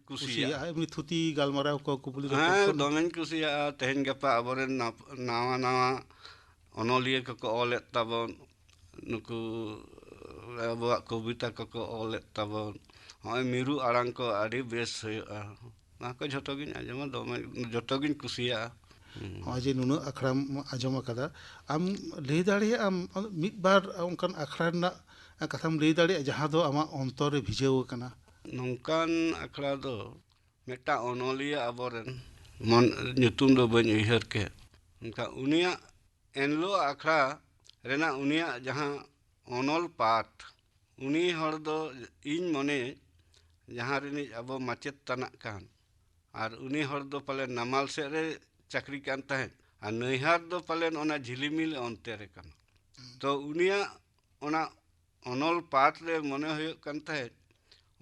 ᱠᱩᱥᱤᱭᱟᱜᱼᱟ᱾ ᱠᱩᱥᱤᱭᱟᱜᱼᱟ, ᱮᱢᱱᱤ ᱛᱷᱩᱛᱤ ᱜᱟᱞᱢᱟᱨᱟᱣ ᱠᱚ, ᱠᱩᱠᱞᱤ ᱨᱚᱯᱚᱲ ᱦᱮᱸ, ᱠᱚ? ᱫᱚᱢᱮᱧ ᱠᱩᱥᱤᱭᱟᱜᱼᱟ᱾ ᱛᱮᱦᱮᱧ ᱜᱟᱯᱟ ᱟᱵᱚᱨᱮᱱ ᱱᱟᱯ-, ᱱᱟᱣᱟ ᱱᱟᱣᱟ ᱚᱱᱚᱞᱤᱭᱟᱹ ᱠᱚᱠᱚ ᱚᱞᱮᱫ ᱛᱟᱵᱚᱱ, ᱱᱩᱠᱩ ᱟᱵᱚᱣᱟᱜ ᱠᱚᱵᱤᱛᱟ ᱠᱚᱠᱚ ᱚᱞᱮᱫ ᱛᱟᱵᱚᱱ, ᱦᱚᱸᱜᱼᱚᱭ ᱢᱤᱨᱩ ᱟᱲᱟᱝ ᱠᱚ ᱟᱹᱰᱤ ᱵᱮᱥ ᱦᱩᱭᱩᱜᱼᱟ᱾ ᱚᱱᱟ ᱠᱚ ᱡᱷᱚᱛᱚ ᱜᱤᱧ ᱟᱸᱡᱚᱢᱟ, ᱫᱚᱢᱮ, ᱡᱷᱚᱛᱚ ᱜᱤᱧ ᱠᱩᱥᱤᱭᱟᱜᱼᱟ᱾ ᱦᱩᱸ᱾ ᱱᱚᱜᱼᱚᱭ ᱡᱮ ᱱᱩᱱᱟᱹᱜ ᱟᱠᱷᱲᱟᱢ ᱟᱸᱡᱚᱢ ᱟᱠᱟᱫᱟ, ᱟᱢ ᱞᱟᱹᱭ ᱫᱟᱲᱮᱭᱟᱜᱼᱟᱢ ᱢᱤᱫ ᱵᱟᱨ ᱚᱱᱠᱟᱱ ᱟᱠᱷᱲᱟ ᱨᱮᱱᱟᱜ ᱠᱟᱛᱷᱟᱢ ᱞᱟᱹᱭ ᱫᱟᱲᱮᱭᱟᱜᱼᱟ, ᱡᱟᱦᱟᱸ ᱫᱚ ᱟᱢᱟᱜ ᱚᱱᱛᱚᱨ ᱨᱮ ᱵᱷᱤᱡᱟᱹᱣ ᱟᱠᱟᱱᱟ? ᱱᱚᱝᱠᱟᱱ ᱟᱠᱷᱲᱟ ᱫᱚ ᱢᱤᱫᱴᱟᱝ ᱚᱱᱚᱞᱤᱭᱟᱹ ᱟᱵᱚᱨᱮᱱ, ᱢᱚᱱ, ᱧᱩᱛᱩᱢ ᱫᱚ ᱵᱟᱹᱧ ᱩᱭᱦᱟᱹᱨ ᱠᱮᱫ, ᱢᱮᱱᱠᱷᱟᱱ ᱩᱱᱤᱭᱟᱜ ᱮᱱᱦᱤᱞᱳᱜ ᱟᱠᱷᱲᱟ ᱨᱮᱱᱟᱜ ᱩᱱᱤᱭᱟᱜ ᱡᱟᱦᱟᱸ ᱚᱱᱚᱞ ᱯᱟᱴ, ᱩᱱᱤ ᱦᱚᱲ ᱫᱚ ᱤᱧ ᱢᱚᱱᱮ ᱡᱟᱦᱟᱸ ᱨᱤᱱᱤᱡ ᱟᱵᱚ ᱢᱟᱪᱮᱫ ᱛᱟᱱᱟᱜ ᱠᱟᱱ, ᱟᱨ ᱩᱱᱤ ᱦᱚᱲ ᱫᱚ ᱯᱟᱞᱮ ᱱᱟᱢᱟᱞ ᱥᱮᱫ ᱨᱮ ᱪᱟᱹᱠᱨᱤ ᱠᱟᱱ ᱛᱟᱦᱮᱸᱫ, ᱟᱨ ᱱᱟᱹᱭᱦᱟᱨ ᱫᱚ ᱯᱟᱞᱮᱱ ᱚᱱᱟ ᱡᱷᱤᱞᱤᱢᱤᱞ ᱚᱱᱛᱮ ᱨᱮ ᱠᱟᱱᱟ᱾ ᱛᱚ ᱩᱱᱤᱭᱟᱜ ᱚᱱᱟ ᱚᱱᱚᱞ ᱯᱟᱴ ᱨᱮ ᱢᱚᱱᱮ ᱦᱩᱭᱩᱜ ᱠᱟᱱ ᱛᱟᱦᱮᱸᱫ,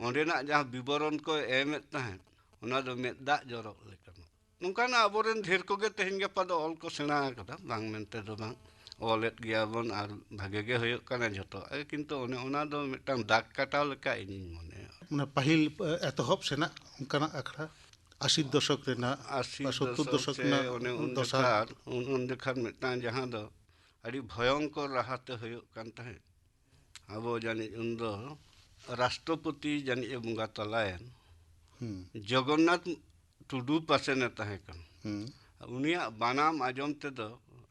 ᱚᱸᱰᱮᱱᱟᱜ ᱡᱟᱦᱟᱸ ᱵᱤᱵᱚᱨᱚᱱ ᱠᱚ ᱮᱢᱮᱫ ᱛᱟᱦᱮᱸᱫ, ᱚᱱᱟ ᱫᱚ ᱢᱮᱫ ᱫᱟᱜ ᱡᱚᱨᱚᱜ ᱞᱮᱠᱟᱱᱟᱜ᱾ ᱱᱚᱝᱠᱟᱱᱟᱜ ᱟᱵᱚᱨᱮᱱ ᱰᱷᱮᱨ ᱠᱚᱜᱮ ᱛᱮᱦᱮᱧ ᱜᱟᱯᱟ ᱫᱚ ᱚᱞ ᱠᱚ ᱥᱮᱬᱟ ᱟᱠᱟᱫᱟ, ᱵᱟᱝ ᱢᱮᱱᱛᱮ ᱫᱚ ᱵᱟᱝ, ᱚᱞᱮᱫ ᱜᱮᱭᱟ ᱵᱚᱱ ᱟᱨ ᱵᱷᱟᱜᱮ ᱜᱮ ᱦᱩᱭᱩᱜ ᱠᱟᱱᱟ ᱡᱷᱚᱛᱚ᱾ ᱮ, ᱠᱤᱱᱛᱩ ᱚᱱᱮ ᱚᱱᱟ ᱫᱚ ᱢᱤᱫᱴᱟᱝ ᱫᱟᱜ ᱠᱟᱴᱟᱣ ᱞᱮᱠᱟ ᱤᱧᱤᱧ ᱢᱚᱱᱮᱭᱟ᱾ ᱢᱟᱱᱮ ᱯᱟᱹᱦᱤᱞ, ᱮ, ᱮᱛᱚᱦᱚᱵ ᱥᱮᱱᱟᱜ ᱚᱱᱠᱟᱱᱟᱜ ᱟᱠᱷᱲᱟ, ᱟᱥᱤ ᱫᱚᱥᱚᱠ ᱨᱮᱱᱟᱜ ᱟᱥᱤ ᱵᱟ ᱥᱚᱛᱛᱚᱨ ᱫᱚᱥᱚᱠ ᱫᱚᱥᱚᱠ ᱥᱮ ᱨᱮᱱᱟᱜ ᱚᱱᱮ ᱩᱱ ᱫᱚᱥᱟᱨ᱾ ᱡᱚᱠᱷᱟᱱ, ᱩᱱ, ᱩᱱ ᱡᱚᱠᱷᱟᱱ ᱢᱤᱫᱴᱟᱝ ᱡᱟᱦᱟᱸ ᱫᱚ ᱟᱹᱰᱤ ᱵᱷᱚᱭᱚᱝᱠᱚᱨ ᱨᱟᱦᱟᱛᱮ ᱦᱩᱭᱩᱜ ᱠᱟᱱ ᱛᱟᱦᱮᱸᱫ᱾ ᱟᱵᱚ ᱡᱟᱹᱱᱤᱡ ᱩᱱᱫᱚ ᱨᱟᱥᱴᱨᱚᱯᱚᱛᱤ ᱡᱟᱹᱱᱤᱡ ᱮ ᱵᱚᱸᱜᱟ ᱛᱟᱞᱟᱭᱮᱱ᱾ ᱦᱩᱸ᱾ ᱡᱚᱜᱚᱱᱱᱟᱛᱷ ᱴᱩᱰᱩ ᱯᱟᱥᱮᱱᱮ ᱛᱟᱦᱮᱸ ᱠᱟᱱᱟ᱾ ᱦᱩᱸ᱾ ᱩᱱᱤᱭᱟᱜ ᱵᱟᱱᱟᱢ ᱟᱸᱡᱚᱢ ᱛᱮᱫᱚ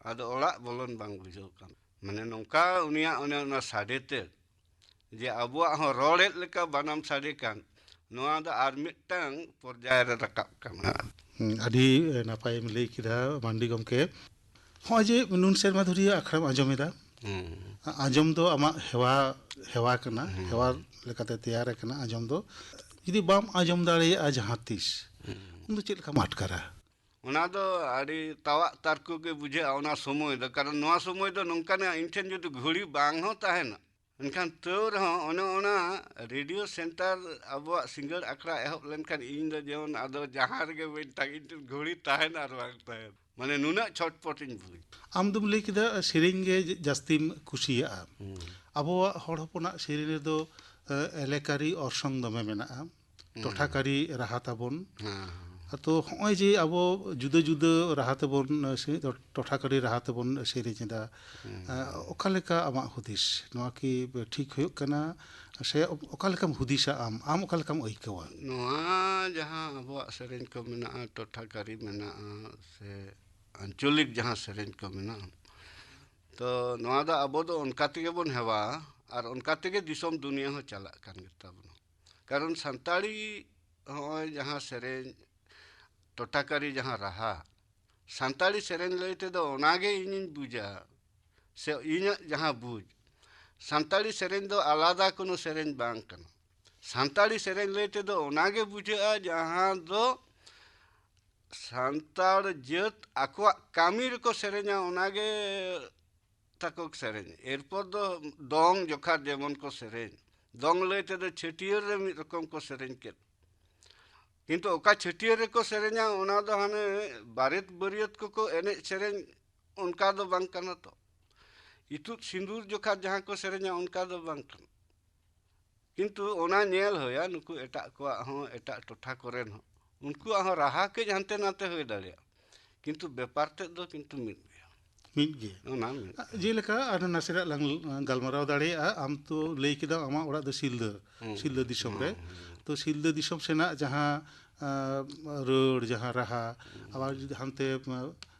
ᱟᱫᱚ ᱚᱲᱟᱜ ᱵᱚᱞᱚᱱ ᱵᱟᱝ ᱵᱩᱡᱷᱟᱹᱣ ᱠᱟᱱ᱾ ᱢᱟᱱᱮ ᱱᱚᱝᱠᱟ ᱩᱱᱤᱭᱟᱜ ᱚᱱᱮ ᱚᱱᱟ ᱥᱟᱰᱮ ᱛᱮ ᱡᱮ ᱟᱵᱚᱣᱟᱜ ᱦᱚᱸ ᱨᱚᱲᱮᱫ ᱞᱮᱠᱟ ᱵᱟᱱᱟᱢ ᱥᱟᱰᱮ ᱠᱟᱱ, ᱱᱚᱣᱟ ᱫᱚ ᱟᱨ ᱢᱤᱫᱴᱟᱝ ᱯᱚᱨᱡᱟᱭ ᱨᱮ ᱨᱟᱠᱟᱵ ᱠᱟᱱᱟ᱾ ᱦᱩᱸ, ᱟᱹᱰᱤ ᱱᱟᱯᱟᱭᱮᱢ ᱞᱟᱹᱭ ᱠᱮᱫᱟ ᱢᱟᱱᱰᱤ ᱜᱚᱢᱠᱮ᱾ ᱦᱚᱸᱜᱼᱚᱭ ᱡᱮ ᱱᱩᱱ ᱥᱮᱨᱢᱟ ᱫᱷᱩᱨᱤᱭᱟᱹ ᱟᱠᱷᱲᱟᱢ ᱟᱸᱡᱚᱢ ᱮᱫᱟ, ᱦᱩᱸ᱾ ᱟ-, ᱟᱸᱡᱚᱢ ᱫᱚ ᱟᱢᱟᱜ ᱦᱮᱣᱟ, ᱦᱮᱣᱟ ᱠᱟᱱᱟ, ᱦᱩᱸ᱾ ᱦᱮᱣᱟ ᱞᱮᱠᱟᱛᱮ ᱛᱮᱭᱟᱨ ᱟᱠᱟᱱᱟ ᱟᱸᱡᱚᱢ ᱫᱚ᱾ ᱡᱩᱫᱤ ᱵᱟᱢ ᱟᱸᱡᱚᱢ ᱫᱟᱲᱮᱭᱟᱜᱼᱟ ᱡᱟᱦᱟᱸ ᱛᱤᱥ, ᱦᱩᱸ᱾ ᱩᱱ ᱫᱚ ᱪᱮᱫ ᱞᱮᱠᱟᱢ ᱟᱴᱠᱟᱨᱟ? ᱚᱱᱟ ᱫᱚ ᱟᱹᱰᱤ ᱛᱟᱣᱟᱜ ᱛᱟᱨᱠᱚ ᱜᱮ ᱵᱩᱡᱷᱟᱹᱜᱼᱟ ᱚᱱᱟ ᱥᱚᱢᱚᱭ ᱫᱚ, ᱠᱟᱨᱚᱱ ᱱᱚᱣᱟ ᱥᱚᱢᱚᱭ ᱫᱚ ᱱᱚᱝᱠᱟᱱᱟᱜ ᱤᱧ ᱴᱷᱮᱱ ᱡᱩᱫᱤ ᱜᱷᱩᱲᱤ ᱵᱟᱝ ᱦᱚᱸ ᱛᱟᱦᱮᱱᱟ, ᱮᱱᱠᱷᱟᱱ ᱛᱟᱹᱣ ᱨᱮᱦᱚᱸ ᱚᱱᱮ ᱚᱱᱟ ᱨᱮᱰᱤᱭᱳ ᱥᱮᱱᱴᱟᱨ ᱟᱵᱚᱣᱟᱜ ᱥᱤᱸᱜᱟᱹᱲ ᱟᱠᱷᱲᱟ ᱮᱦᱚᱵ ᱞᱮᱱᱠᱷᱟᱱ ᱤᱧ ᱫᱚ ᱡᱮᱢᱚᱱ ᱟᱫᱚ ᱡᱟᱦᱟᱸ ᱨᱮᱜᱮ ᱵᱟᱹᱧ ᱛᱟᱦᱮᱸ, ᱤᱧ ᱴᱷᱮᱱ ᱜᱷᱩᱲᱤ ᱛᱟᱦᱮᱱ ᱟᱨ ᱵᱟᱝ ᱛᱟᱦᱮᱱ, ᱢᱟᱱᱮ ᱱᱩᱱᱟᱹᱜ ᱪᱷᱚᱴᱯᱚᱴ ᱤᱧ ᱵᱩᱡᱽ᱾ ᱟᱢ ᱫᱚᱢ ᱞᱟᱹᱭ ᱠᱮᱫᱟ ᱥᱮᱨᱮᱧ ᱜᱮ ᱡᱟᱹᱥᱛᱤᱢ ᱠᱩᱥᱤᱭᱟᱜᱼᱟ᱾ ᱦᱩᱸ᱾ ᱟᱵᱚᱣᱟᱜ ᱦᱚᱲ ᱦᱚᱯᱚᱱᱟᱜ ᱥᱮᱨᱮᱧ ᱨᱮᱫᱚ, ᱮ, ᱮᱞᱮᱠᱟᱨᱤ ᱚᱨᱥᱚᱝ ᱫᱚᱢᱮ ᱢᱮᱱᱟᱜᱼᱟ᱾ ᱦᱩᱸ᱾ ᱴᱚᱴᱷᱟᱠᱟᱨᱤ ᱨᱟᱦᱟ ᱛᱟᱵᱚᱱ᱾ ᱦᱮᱸ᱾ ᱛᱚ ᱦᱚᱸᱜᱼᱚᱭ ᱡᱮ ᱟᱵᱚ ᱡᱩᱫᱟᱹ ᱡᱩᱫᱟᱹ ᱨᱟᱦᱟ ᱛᱮᱵᱚᱱ, ᱮ, ᱥᱮ-, ᱴᱚᱴᱷᱟᱠᱟᱨᱤ ᱨᱟᱦᱟ ᱛᱮᱵᱚᱱ ᱥᱮᱨᱮᱧ ᱮᱫᱟ, ᱦᱩᱸ᱾ ᱮ, ᱚᱠᱟ ᱞᱮᱠᱟ ᱟᱢᱟᱜ ᱦᱩᱫᱤᱥ? ᱱᱚᱣᱟ ᱠᱤ ᱴᱷᱤᱠ ᱦᱩᱭᱩᱜ ᱠᱟᱱᱟ ᱥᱮ ᱚᱠᱟ ᱞᱮᱠᱟᱢ ᱦᱩᱫᱤᱥᱟ ᱟᱢ? ᱟᱢ ᱚᱠᱟ ᱞᱮᱠᱟᱢ ᱟᱹᱭᱠᱟᱹᱣᱟ? ᱱᱚᱣᱟ ᱡᱟᱦᱟᱸ ᱟᱵᱚᱣᱟᱜ ᱥᱮᱨᱮᱧ ᱠᱚ ᱢᱮᱱᱟᱜᱼᱟ, ᱴᱚᱴᱷᱟᱠᱟᱨᱤ ᱢᱮᱱᱟᱜᱼᱟ ᱥᱮ ᱟᱧᱪᱚᱞᱤᱠ ᱡᱟᱦᱟᱸ ᱥᱮᱨᱮᱧ ᱠᱚ ᱢᱮᱱᱟᱜᱼᱟ, ᱛᱚ ᱱᱚᱣᱟ ᱫᱚ ᱟᱵᱚ ᱫᱚ ᱚᱱᱠᱟ ᱛᱮᱜᱮ ᱵᱚᱱ ᱦᱮᱣᱟ ᱟᱨ ᱚᱱᱠᱟ ᱛᱮᱜᱮ ᱫᱤᱥᱚᱢ ᱫᱩᱱᱤᱭᱟᱹ ᱦᱚᱸ ᱪᱟᱞᱟᱜ ᱠᱟᱱ ᱜᱮᱛᱟ ᱵᱚᱱᱟ᱾ ᱠᱟᱨᱚᱱ ᱥᱟᱱᱛᱟᱲᱤ ᱦᱚᱸᱜᱼᱚᱭ ᱡᱟᱦᱟᱸ ᱥᱮᱨᱮᱧ, ᱴᱚᱴᱷᱟᱠᱟᱨᱤ ᱡᱟᱦᱟᱸ ᱨᱟᱦᱟ, ᱥᱟᱱᱛᱟᱲᱤ ᱥᱮᱨᱮᱧ ᱞᱟᱹᱭ ᱛᱮᱫᱚ ᱚᱱᱟᱜᱮ ᱤᱧᱤᱧ ᱵᱩᱡᱟ, ᱥᱮ ᱤᱧᱟᱹᱜ ᱡᱟᱦᱟᱸ ᱵᱩᱡᱽ, ᱥᱟᱱᱛᱟᱲᱤ ᱥᱮᱨᱮᱧ ᱫᱚ ᱟᱞᱟᱫᱟ ᱠᱳᱱᱳ ᱥᱮᱨᱮᱧ ᱵᱟᱝ ᱠᱟᱱᱟ᱾ ᱥᱟᱱᱛᱟᱲᱤ ᱥᱮᱨᱮᱧ ᱞᱟᱹᱭ ᱛᱮᱫᱚ ᱚᱱᱟᱜᱮ ᱵᱩᱡᱷᱟᱹᱜᱼᱟ ᱡᱟᱦᱟᱸ ᱫᱚ ᱥᱟᱱᱛᱟᱲ ᱡᱟᱹᱛ ᱟᱠᱚᱣᱟᱜ ᱠᱟᱹᱢᱤ ᱨᱮᱠᱚ ᱥᱮᱨᱮᱧᱟ, ᱚᱱᱟᱜᱮ ᱛᱟᱠᱚ ᱥᱮᱨᱮᱧ᱾ ᱮᱨᱯᱚᱨ ᱫᱚ ᱫᱚᱝ ᱡᱚᱠᱷᱟ ᱡᱮᱢᱚᱱ ᱠᱚ ᱥᱮᱨᱮᱧ, ᱫᱚᱝ ᱞᱟᱹᱭ ᱛᱮᱫᱚ ᱪᱷᱟᱹᱴᱭᱟᱹᱨ ᱨᱮ ᱢᱤᱫ ᱨᱚᱠᱚᱢ ᱠᱚ ᱥᱮᱨᱮᱧ ᱠᱮᱫ, ᱠᱤᱱᱛᱩ ᱚᱠᱟ ᱪᱷᱟᱹᱴᱭᱟᱹᱨ ᱨᱮᱠᱚ ᱥᱮᱨᱮᱧᱟ ᱚᱱᱟ ᱫᱚ ᱦᱟᱱᱮ ᱵᱟᱨᱮᱛ ᱵᱟᱹᱨᱭᱟᱹᱛ ᱠᱚᱠᱚ ᱮᱱᱮᱡ ᱥᱮᱨᱮᱧ, ᱚᱱᱠᱟ ᱫᱚ ᱵᱟᱝ ᱠᱟᱱᱟ ᱛᱚ᱾ ᱤᱛᱩᱫ ᱥᱤᱸᱫᱩᱨ ᱡᱚᱠᱷᱟ ᱡᱟᱦᱟᱸ ᱠᱚ ᱥᱮᱨᱮᱧᱟ ᱚᱱᱠᱟ ᱫᱚ ᱵᱟᱝ ᱠᱟᱱᱟ᱾ ᱠᱤᱱᱛᱩ ᱚᱱᱟ ᱧᱮᱞ ᱦᱩᱭᱟ ᱱᱩᱠᱩ ᱮᱴᱟᱜ ᱠᱚᱣᱟᱜ ᱦᱚᱸ, ᱮᱴᱟᱜ ᱴᱚᱴᱷᱟ ᱠᱚᱨᱮᱱ ᱦᱚᱸ, ᱩᱱᱠᱩᱣᱟᱜ ᱦᱚᱸ ᱨᱟᱦᱟ ᱠᱟᱹᱡ ᱦᱟᱱᱛᱮ ᱱᱟᱛᱮ ᱦᱩᱭ ᱫᱟᱲᱮᱭᱟᱜᱼᱟ, ᱠᱤᱱᱛᱩ ᱵᱮᱯᱟᱨ ᱛᱮᱫ ᱫᱚ ᱠᱤᱱᱛᱩ ᱢᱤᱫ ᱜᱮᱭᱟ᱾ ᱢᱤᱫ ᱜᱮ᱾ ᱚᱱᱟ ᱢᱤᱫ᱾ ᱡᱮᱞᱮᱠᱟ ᱟᱨ ᱱᱟᱥᱮᱱᱟᱜ ᱞᱟᱝ ᱜᱟᱞᱢᱟᱨᱟᱣ ᱫᱟᱲᱮᱭᱟᱜᱼᱟ, ᱟᱢ ᱛᱚ ᱞᱟᱹᱭ ᱠᱮᱫᱟᱢ ᱟᱢᱟᱜ ᱚᱲᱟᱜ ᱫᱚ ᱥᱤᱞᱫᱟᱹ, ᱦᱩᱸ᱾ ᱥᱤᱞᱫᱟᱹ ᱫᱤᱥᱚᱢ ᱨᱮ᱾ ᱦᱩᱸ, ᱦᱩᱸ᱾ ᱛᱚ ᱥᱤᱞᱫᱟᱹ ᱫᱤᱥᱚᱢ ᱥᱮᱱᱟᱜ ᱡᱟᱦᱟᱸ, ᱟᱸ, ᱨᱟᱹᱲ, ᱡᱟᱦᱟᱸ ᱨᱟᱦᱟ, ᱟᱵᱟᱨ ᱡᱩᱫᱤ ᱦᱟᱱᱛᱮ, ᱟᱸ,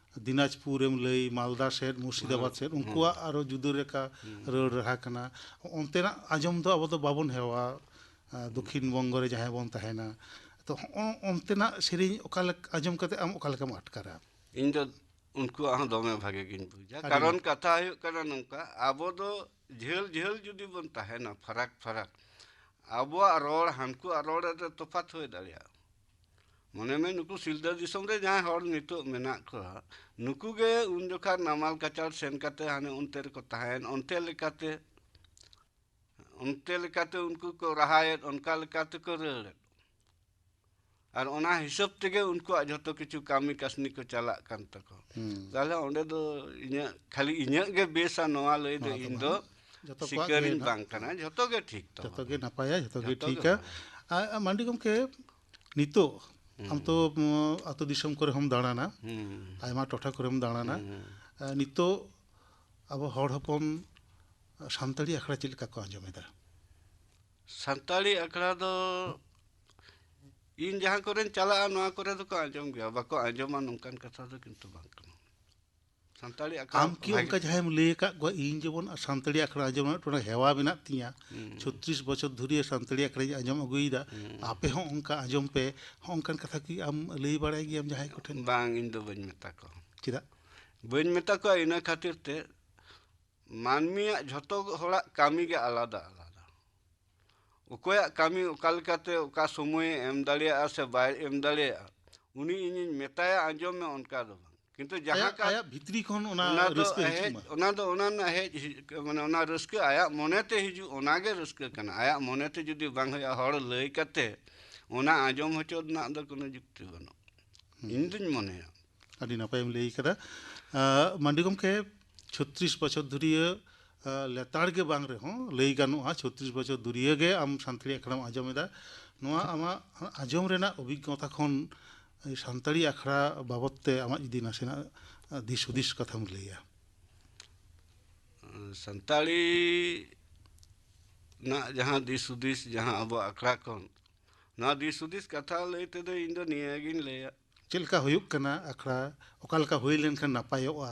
ᱫᱤᱱᱟᱡᱽᱯᱩᱨᱮᱢ ᱞᱟᱹᱭ, ᱢᱟᱞᱫᱟ ᱥᱮᱫ, ᱢᱩᱨᱥᱤᱫᱟᱵᱟᱫᱽ ᱥᱮᱫ, ᱩᱱᱠᱩᱣᱟᱜ ᱟᱨᱚ ᱡᱩᱫᱟᱹ ᱞᱮᱠᱟ ᱨᱟᱹᱲ ᱨᱟᱦᱟ ᱠᱟᱱᱟ᱾ ᱚᱱᱛᱮᱱᱟᱜ ᱟᱸᱡᱚᱢ ᱫᱚ ᱟᱵᱚ ᱫᱚ ᱵᱟᱵᱚᱱ ᱦᱮᱣᱟ, ᱟᱸ, ᱫᱚᱠᱠᱷᱤᱱ ᱵᱚᱝᱜᱚ ᱨᱮ ᱡᱟᱦᱟᱸᱭ ᱵᱚᱱ ᱛᱟᱦᱮᱱᱟ᱾ ᱛᱚ, ᱦᱚᱸᱜᱼᱚ ᱚᱱᱛᱮᱱᱟᱜ ᱥᱮᱨᱮᱧ ᱚᱠᱟ ᱞᱮᱠ-, ᱟᱸᱡᱚᱢ ᱠᱟᱛᱮ ᱟᱢ ᱚᱠᱟ ᱞᱮᱠᱟᱢ ᱟᱴᱠᱟᱨᱟ? ᱤᱧ ᱫᱚ ᱩᱱᱠᱩᱣᱟᱜ ᱦᱚᱸ ᱫᱚᱢᱮ ᱵᱷᱟᱜᱮ ᱜᱤᱧ ᱵᱩᱡᱟ᱾ ᱟᱹᱰᱤ ᱠᱟᱨᱚᱱ ᱱᱟᱯᱟᱭ᱾ ᱠᱟᱛᱷᱟ ᱦᱩᱭᱩᱜ ᱠᱟᱱᱟ ᱱᱚᱝᱠᱟ, ᱟᱵᱚ ᱫᱚ ᱡᱷᱟᱹᱞ ᱡᱷᱟᱹᱞ ᱡᱩᱫᱤ ᱵᱚᱱ ᱛᱟᱦᱮᱱᱟ, ᱯᱷᱟᱨᱟᱠ ᱯᱷᱟᱨᱟᱠ, ᱟᱵᱚᱣᱟᱜ ᱨᱚᱲ ᱦᱟᱱᱠᱩᱣᱟᱜ ᱨᱚᱲ ᱨᱮ ᱛᱚᱯᱷᱟᱛ ᱦᱩᱭ ᱫᱟᱲᱮᱭᱟᱜᱼᱟ᱾ ᱢᱚᱱᱮ ᱢᱮ, ᱱᱩᱠᱩ ᱥᱤᱞᱫᱟᱹ ᱫᱤᱥᱚᱢ ᱨᱮ ᱡᱟᱦᱟᱸᱭ ᱦᱚᱲ ᱱᱤᱛᱚᱜ ᱢᱮᱱᱟᱜ ᱠᱚᱣᱟ, ᱱᱩᱠᱩ ᱜᱮ ᱩᱱ ᱡᱚᱠᱷᱟᱱ ᱱᱟᱢᱟᱞ ᱠᱟᱪᱟᱲ ᱥᱮᱱ ᱠᱟᱛᱮ ᱦᱟᱱᱮ ᱚᱱᱛᱮ ᱨᱮᱠᱚ ᱛᱟᱦᱮᱸᱱ, ᱚᱱᱛᱮ ᱞᱮᱠᱟᱛᱮ, ᱚᱱᱛᱮ ᱞᱮᱠᱟᱛᱮ ᱩᱱᱠᱩ ᱠᱚ ᱨᱟᱦᱟᱭᱮᱫ, ᱚᱱᱠᱟ ᱞᱮᱠᱟ ᱛᱮᱠᱚ ᱨᱟᱹᱲᱮᱫ᱾ ᱟᱨ ᱚᱱᱟ ᱦᱤᱥᱟᱹᱵ ᱛᱮᱜᱮ ᱩᱱᱠᱩᱣᱟᱜ ᱡᱷᱚᱛᱚ ᱠᱤᱪᱷᱩ ᱠᱟᱹᱢᱤ ᱠᱟᱹᱥᱱᱤ ᱠᱚ ᱪᱟᱞᱟᱜ ᱠᱟᱱ ᱛᱟᱠᱚ᱾ ᱦᱩᱸ᱾ ᱛᱟᱦᱞᱮ ᱚᱸᱰᱮ ᱫᱚ ᱤᱧᱟᱹᱜ, ᱠᱷᱟᱹᱞᱤ ᱤᱧᱟᱹᱜ ᱜᱮ ᱵᱮᱥᱟ ᱱᱚᱣᱟ ᱞᱟᱹᱭ ᱫᱚ ᱱᱚᱣᱟ ᱫᱚ ᱤᱧ ᱫᱚ ᱵᱟᱝ᱾ ᱡᱷᱚᱛᱚ ᱠᱚᱣᱟᱜ ᱜᱮ ᱥᱤᱠᱟᱹᱨᱤᱧ ᱱᱟ-, ᱵᱟᱝ ᱠᱟᱱᱟ᱾ ᱡᱷᱚᱛᱚ ᱜᱮ ᱴᱷᱤᱠ ᱡᱷᱚᱛᱚ ᱛᱟᱵᱚᱱᱟ᱾ ᱜᱮ ᱱᱟᱯᱟᱭᱟ, ᱡᱷᱚᱛᱚ ᱜᱮ ᱡᱷᱚᱛᱚ ᱜᱮ ᱴᱷᱤᱠᱟ᱾ ᱵᱷᱟᱜᱮ᱾ ᱟᱨ, ᱟᱨ ᱢᱟᱱᱰᱤ ᱜᱚᱢᱠᱮ, ᱱᱤᱛᱚᱜ ᱦᱩᱸ᱾ ᱟᱢ ᱛᱚ, ᱩᱸ, ᱟᱹᱛᱩ ᱫᱤᱥᱚᱢ ᱠᱚᱨᱮ ᱦᱚᱸᱢ ᱫᱟᱬᱟᱱᱟ, ᱦᱩᱸ᱾ ᱟᱭᱢᱟ ᱴᱚᱴᱷᱟ ᱠᱚᱨᱮᱢ ᱫᱟᱬᱟᱱᱟ᱾ ᱦᱩᱸ᱾ ᱟᱨ ᱱᱤᱛᱚᱜ ᱟᱵᱚ ᱦᱚᱲ ᱦᱚᱯᱚᱱ ᱥᱟᱱᱛᱟᱲᱤ ᱟᱠᱷᱲᱟ ᱪᱮᱫ ᱞᱮᱠᱟ ᱠᱚ ᱟᱸᱡᱚᱢ ᱮᱫᱟ? ᱥᱟᱱᱛᱟᱲᱤ ᱟᱠᱷᱲᱟ ᱫᱚ ᱤᱧ ᱡᱟᱦᱟᱸ ᱠᱚᱨᱮᱧ ᱪᱟᱞᱟᱜᱼᱟ, ᱱᱚᱣᱟ ᱠᱚᱨᱮ ᱫᱚᱠᱚ ᱟᱸᱡᱚᱢ ᱜᱮᱭᱟ, ᱵᱟᱠᱚ ᱟᱸᱡᱚᱢᱟ ᱱᱚᱝᱠᱟᱱ ᱠᱟᱛᱷᱟ ᱫᱚ ᱠᱤᱱᱛᱩ ᱵᱟᱝ ᱠᱟᱱᱟ᱾ ᱥᱟᱱᱛᱟᱲᱤ ᱟᱠᱷᱲᱟ ᱟᱢ ᱠᱤ ᱵᱷᱟᱜᱮ ᱚᱱᱠᱟ ᱡᱟᱦᱟᱸᱭᱮᱢ ᱞᱟᱹᱭ ᱟᱠᱟᱫ ᱠᱚᱣᱟ, ᱤᱧ ᱡᱮᱢᱚᱱ ᱥᱟᱱᱛᱟᱲᱤ ᱟᱠᱷᱲᱟ ᱟᱸᱡᱚᱢ ᱨᱮᱱᱟᱜ ᱢᱤᱫᱴᱟᱝ ᱦᱮᱣᱟ ᱢᱮᱱᱟᱜ ᱛᱤᱧᱟ, ᱦᱩᱸ᱾ ᱪᱷᱚᱛᱨᱤᱥ ᱵᱚᱪᱷᱚᱨ ᱫᱷᱩᱨᱤᱭᱟᱹ ᱥᱟᱱᱛᱟᱲᱤ ᱟᱠᱷᱲᱟᱧ ᱟᱸᱡᱚᱢ ᱟᱹᱜᱩᱭᱮᱫᱟ, ᱦᱩᱸ᱾ ᱟᱯᱮ ᱦᱚᱸ ᱚᱱᱠᱟ ᱟᱸᱡᱚᱢ ᱯᱮ, ᱦᱚᱸᱜᱼᱚ ᱱᱚᱝᱠᱟᱱ ᱠᱟᱛᱷᱟ ᱠᱤ ᱟᱢ ᱞᱟᱹᱭ ᱵᱟᱲᱟᱭ ᱜᱮᱭᱟᱢ ᱡᱟᱦᱟᱸᱭ ᱠᱚᱴᱷᱮᱱ? ᱵᱟᱝ, ᱤᱧ ᱫᱚ ᱵᱟᱹᱧ ᱢᱮᱛᱟ ᱠᱚᱣᱟ᱾ ᱪᱮᱫᱟᱜ? ᱵᱟᱹᱧ ᱢᱮᱛᱟ ᱠᱚᱣᱟ ᱤᱱᱟᱹ ᱠᱷᱟᱹᱛᱤᱨ ᱛᱮ, ᱢᱟᱹᱱᱢᱤᱭᱟᱜ ᱡᱷᱚᱛᱚ ᱦᱚᱲᱟᱜ ᱠᱟᱹᱢᱤ ᱜᱮ ᱟᱞᱟᱫᱟ ᱟᱞᱟᱫᱟ᱾ ᱚᱠᱚᱭᱟᱜ ᱠᱟᱹᱢᱤ ᱚᱠᱟ ᱞᱮᱠᱟᱛᱮ ᱚᱠᱟ ᱥᱚᱢᱚᱭᱮ ᱮᱢ ᱫᱟᱲᱮᱭᱟᱜᱼᱟ ᱥᱮ ᱵᱟᱭ ᱮᱢ ᱫᱟᱲᱮᱭᱟᱜᱼᱟ, ᱩᱱᱤ ᱤᱧᱤᱧ ᱢᱮᱛᱟᱭᱟ, ᱟᱸᱡᱚᱢ ᱢᱮ, ᱚᱱᱠᱟ ᱫᱚ ᱵᱟᱝ᱾ ᱠᱤᱱᱛᱩ ᱡᱟᱦᱟᱸ ᱟᱭᱟᱜ, ᱠᱟ-, ᱟᱭᱟᱜ ᱵᱷᱤᱛᱨᱤ ᱠᱷᱚᱱ ᱚᱱᱟ ᱚᱱᱟ ᱫᱚ ᱨᱟᱹᱥᱠᱟᱹ ᱦᱤᱡᱩᱜ ᱦᱮᱡ, ᱢᱟ᱾ ᱚᱱᱟ ᱫᱚ ᱚᱱᱟ ᱨᱮᱱᱟᱜ ᱦᱮᱡ ᱦᱤᱡᱩᱜ, ᱢᱟᱱᱮ ᱚᱱᱟ ᱨᱟᱹᱥᱠᱟᱹ ᱟᱭᱟᱜ ᱢᱚᱱᱮᱛᱮ ᱦᱤᱡᱩᱜ, ᱚᱱᱟᱜᱮ ᱨᱟᱹᱥᱠᱟᱹ ᱠᱟᱱᱟ᱾ ᱟᱭᱟᱜ ᱢᱚᱱᱮᱛᱮ ᱡᱩᱫᱤ ᱵᱟᱝ ᱦᱩᱭᱩᱜᱼᱟ, ᱦᱚᱲ ᱞᱟᱹᱭ ᱠᱟᱛᱮ ᱚᱱᱟ ᱟᱸᱡᱚᱢ ᱦᱚᱪᱚ ᱨᱮᱱᱟᱜ ᱫᱚ ᱠᱳᱱᱳ ᱡᱩᱠᱛᱤ ᱵᱟᱹᱱᱩᱜ, ᱦᱩᱸ᱾ ᱤᱧ ᱫᱩᱧ ᱢᱚᱱᱮᱭᱟ᱾ ᱟᱹᱰᱤ ᱱᱟᱯᱟᱭᱮᱢ ᱞᱟᱹᱭ ᱠᱟᱫᱟ᱾ ᱟᱸ, ᱢᱟᱱᱰᱤ ᱜᱚᱢᱠᱮ, ᱪᱷᱚᱛᱨᱤᱥ ᱵᱚᱪᱷᱚᱨ ᱫᱷᱩᱨᱤᱭᱟᱹ, ᱟᱸ, ᱞᱮᱛᱟᱲ ᱜᱮ ᱵᱟᱝ ᱨᱮᱦᱚᱸ, ᱞᱟᱹᱭ ᱜᱟᱱᱚᱜᱼᱟ, ᱪᱷᱚᱛᱨᱤᱥ ᱵᱚᱪᱷᱚᱨ ᱫᱷᱩᱨᱤᱭᱟᱹ ᱜᱮ ᱟᱢ ᱥᱟᱱᱛᱟᱲᱤ ᱟᱠᱷᱲᱟᱢ ᱟᱸᱡᱚᱢ ᱮᱫᱟ᱾ ᱱᱚᱣᱟ ᱟᱢᱟᱜ ᱟᱸᱡᱚᱢ ᱨᱮᱱᱟᱜ ᱚᱵᱷᱤᱜᱽᱜᱚᱛᱟ ᱠᱷᱚᱱ ᱥᱟᱱᱛᱟᱲᱤ ᱟᱠᱷᱲᱟ ᱵᱟᱵᱚᱫ ᱛᱮ ᱟᱢᱟᱜ ᱡᱩᱫᱤ ᱱᱟᱥᱮᱱᱟᱜ, ᱟᱸ, ᱫᱤᱥ ᱦᱩᱫᱤᱥ ᱠᱟᱛᱷᱟᱢ ᱞᱟᱹᱭᱟ᱾ ᱥᱟᱱᱛᱟᱲᱤ ᱨᱮᱱᱟᱜ ᱡᱟᱦᱟᱸ ᱫᱤᱥ ᱦᱩᱫᱤᱥ, ᱡᱟᱦᱟᱸ ᱟᱵᱚ ᱟᱠᱷᱲᱟ ᱠᱷᱚᱱ ᱱᱚᱣᱟ ᱫᱤᱥ ᱦᱩᱫᱤᱥ ᱠᱟᱛᱷᱟ ᱞᱟᱹᱭ ᱛᱮᱫᱚ ᱤᱧ ᱫᱚ ᱱᱤᱭᱟᱹ ᱜᱤᱧ ᱞᱟᱹᱭᱟ᱾ ᱪᱮᱫ ᱞᱮᱠᱟ ᱦᱩᱭᱩᱜ ᱠᱟᱱᱟ ᱟᱠᱷᱲᱟ, ᱚᱠᱟ ᱞᱮᱠᱟ ᱦᱩᱭ ᱞᱮᱱᱠᱷᱟᱱ ᱱᱟᱯᱟᱭᱚᱜᱼᱟ,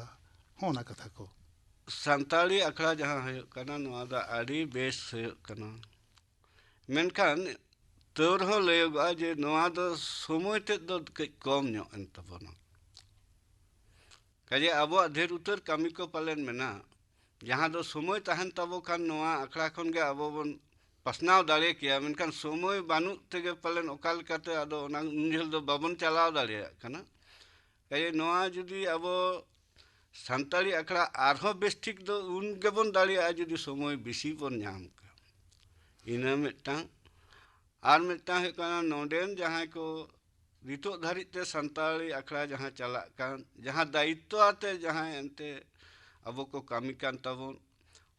ᱦᱚᱸᱜᱼᱚ ᱱᱟ ᱠᱟᱛᱷᱟ ᱠᱚ᱾ ᱥᱟᱱᱛᱟᱲᱤ ᱟᱠᱷᱲᱟ ᱡᱟᱦᱟᱸ ᱦᱩᱭᱩᱜ ᱠᱟᱱᱟ, ᱱᱚᱣᱟ ᱫᱚ ᱟᱹᱰᱤ ᱵᱮᱥ ᱦᱩᱭᱩᱜ ᱠᱟᱱᱟ᱾ ᱢᱮᱱᱠᱷᱟᱱ ᱛᱟᱹᱣ ᱨᱮᱦᱚᱸ ᱞᱟᱹᱭᱚᱜᱚᱜᱼᱟ ᱡᱮ ᱱᱚᱣᱟ ᱫᱚ ᱥᱚᱢᱚᱭ ᱛᱮᱫ ᱫᱚ ᱠᱟᱹᱡ ᱠᱚᱢ ᱧᱚᱜ ᱮᱱ ᱛᱟᱵᱚᱱᱟ᱾ ᱠᱟᱡᱮ ᱟᱵᱚᱣᱟᱜ ᱰᱷᱮᱨ ᱩᱛᱟᱹᱨ ᱠᱟᱹᱢᱤ ᱠᱚ ᱯᱟᱞᱮᱱ ᱢᱮᱱᱟᱜᱼᱟ, ᱡᱟᱦᱟᱸ ᱫᱚ ᱥᱚᱢᱚᱭ ᱛᱟᱦᱮᱱ ᱛᱟᱵᱚ ᱠᱷᱟᱱ ᱱᱚᱣᱟ ᱟᱠᱷᱲᱟ ᱠᱷᱚᱱ ᱜᱮ ᱟᱵᱚ ᱵᱚᱱ ᱯᱟᱥᱱᱟᱣ ᱫᱟᱲᱮ ᱠᱮᱭᱟ, ᱢᱮᱱᱠᱷᱟᱱ ᱥᱚᱢᱚᱭ ᱵᱟᱹᱱᱩᱜ ᱛᱮᱜᱮ ᱯᱟᱞᱮᱱ ᱚᱠᱟ ᱞᱮᱠᱟᱛᱮ ᱟᱫᱚ ᱚᱱᱟ ᱩᱱ ᱡᱷᱟᱹᱞ ᱫᱚ ᱵᱟᱵᱚᱱ ᱪᱟᱞᱟᱣ ᱫᱟᱲᱮᱭᱟᱜ ᱠᱟᱱᱟ᱾ ᱠᱟᱡᱮ ᱱᱚᱣᱟ ᱡᱩᱫᱤ ᱟᱵᱚ ᱥᱟᱱᱛᱟᱲᱤ ᱟᱠᱷᱲᱟ ᱟᱨᱦᱚᱸ ᱵᱮᱥ ᱴᱷᱤᱠ ᱫᱚ ᱩᱱ ᱜᱮᱵᱚᱱ ᱫᱟᱲᱮᱭᱟᱜᱼᱟ ᱡᱩᱫᱤ ᱥᱚᱢᱚᱭ ᱵᱮᱥᱤ ᱵᱚᱱ ᱧᱟᱢ ᱠᱮᱭᱟ᱾ ᱤᱱᱟᱹ ᱢᱤᱫᱴᱟᱝ᱾ ᱟᱨ ᱢᱤᱫᱴᱟᱝ ᱦᱩᱭᱩᱜ ᱠᱟᱱᱟ, ᱱᱚᱰᱮᱱ ᱡᱟᱦᱟᱸᱭ ᱠᱚ ᱱᱤᱛᱚᱜ ᱫᱷᱟᱹᱨᱤᱡ ᱛᱮ ᱥᱟᱱᱛᱟᱲᱤ ᱟᱠᱷᱲᱟ ᱡᱟᱦᱟᱸ ᱪᱟᱞᱟᱜ ᱠᱟᱱ, ᱡᱟᱦᱟᱸ ᱫᱟᱭᱤᱛᱛᱚ ᱟᱛᱮ ᱡᱟᱦᱟᱸᱭ ᱮᱱᱛᱮ ᱟᱵᱚ ᱠᱚ ᱠᱟᱹᱢᱤ ᱠᱟᱱ ᱛᱟᱵᱚᱱ,